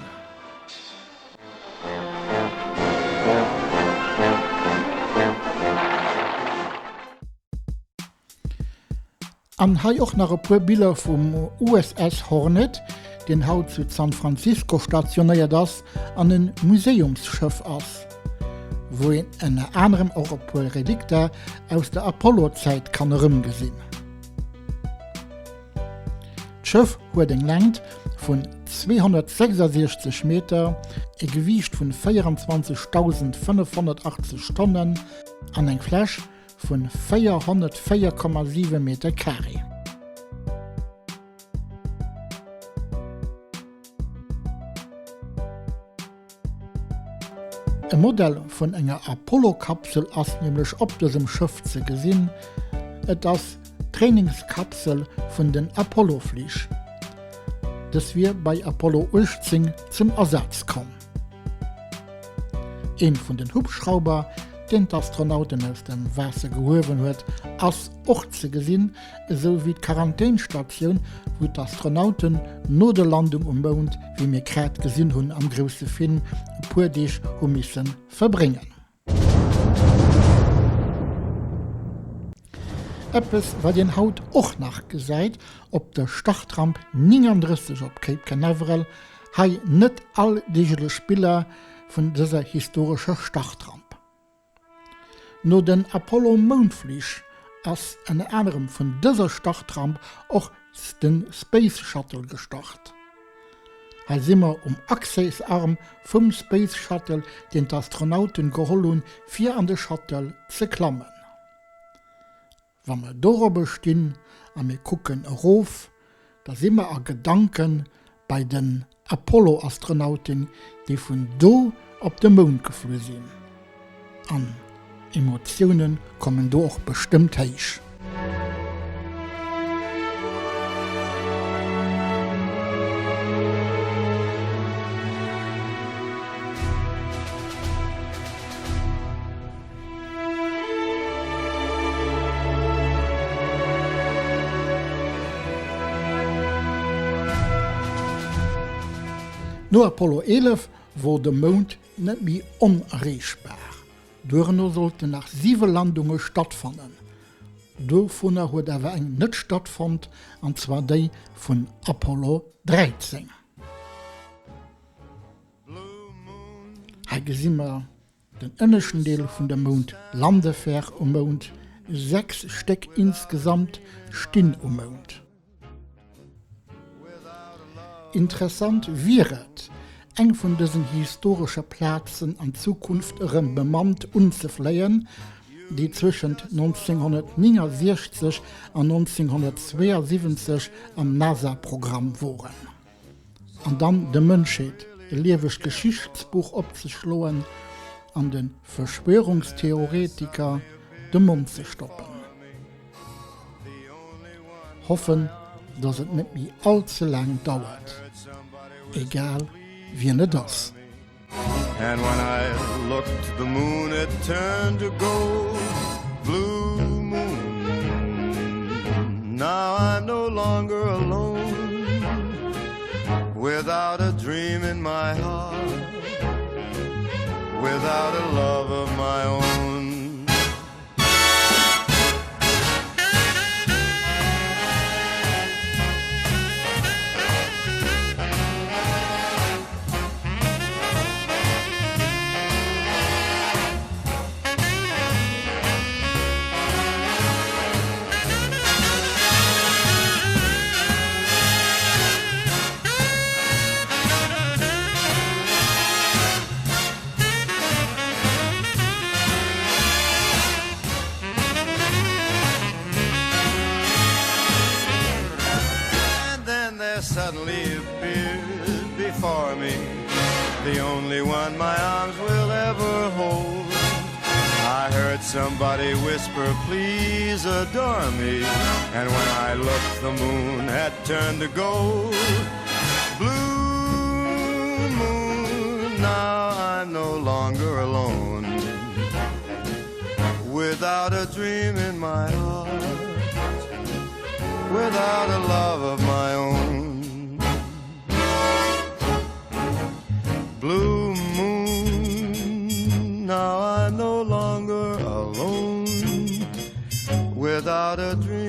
S1: An hei och nach e puer Biller vum USS Hornet, deen haut zu San Francisco stationéiert ass an e Museumsschëff ass, wou een ënner anerem och e puer Relikter aus der Apollo-Zäit kann erëmgesinn. D'Schëff huet eng Längt vun 266 Meter, e Gewiicht vun 24.580 Tonnen an eng Fläch vun 404,7 Meter Carré. E Modell vun enger Apollo-Kapsel ass nämlech op dësem Schëff ze gesinn. Et ass d'Trainingskapsel vun den Apollo-Flich. Dës wier bei Apollo 18 zum Asaz komm. Een vun den Hubschrauber, deen d'Astronauten aus dem Waasser gehuewen huet, ass och ze gesinn, esou wéi d'Quarantänstatioun, wou d'Astronauten no der Landung um Mound, wéi mir grad gesinn hunn am grousse Film, e puer Deeg hu misse verbréngen. Eppes wat een haut och nach gesäit op der Startramp 39 op Cape Canaveral, hei net alldeeglech Biller vun dëser historescher Startramp. No den Apollo-Moundflich ass ënner anerem vun dëser Startramp och de Space Shuttle gestart. Hei si mer um Accès-Arm vum Space Shuttle, deen d'Astronauten geholl hunn, fir an de Shuttle ze klammen. Wa mer dorobber stinn a mir kucken erof, da si mer a Gedanke bei den Apollo-Astronauten, déi vun do op de Mound geflu sinn. An Emotioune kommen do och bestëmmt héich. No Apollo 11 wor de Mound net méi onerreechbar. Duerno sollten nach siwe Landunge stattfannen. Dovunner huet awer eng net stattfonnt, an zwar déi vun Apollo 13. Hei gesi mer den ënneschten Deel vun der Moundlandefähr um Mound. 6 Stéck insgesamt stinn um Mound. Interessant wier et, eng vun dësen historesche Plazen an Zukunft erëm bemannt unzefléien, déi zwëschent 1969 an 1972 am NASA-Programm woren. An dann der Mënschheet e liewegt Geschichtsbuch opzeschloen an de Verschwörungstheoretiker de Mond ze stoppen. Hoffen, dass et net méi all ze laang dauert, egal wien et ass.
S16: And when I looked the moon it turned to gold Blue moon Now I'm no longer alone Without a dream in my heart Without a love of my own And then there suddenly appeared before me The only one my arms will ever hold I heard somebody whisper, please adore me And when I looked, the moon had turned to gold Blue moon, now I'm no longer alone Without a dream in my heart Without a love of my own Blue moon, now I'm no longer alone Without a dream.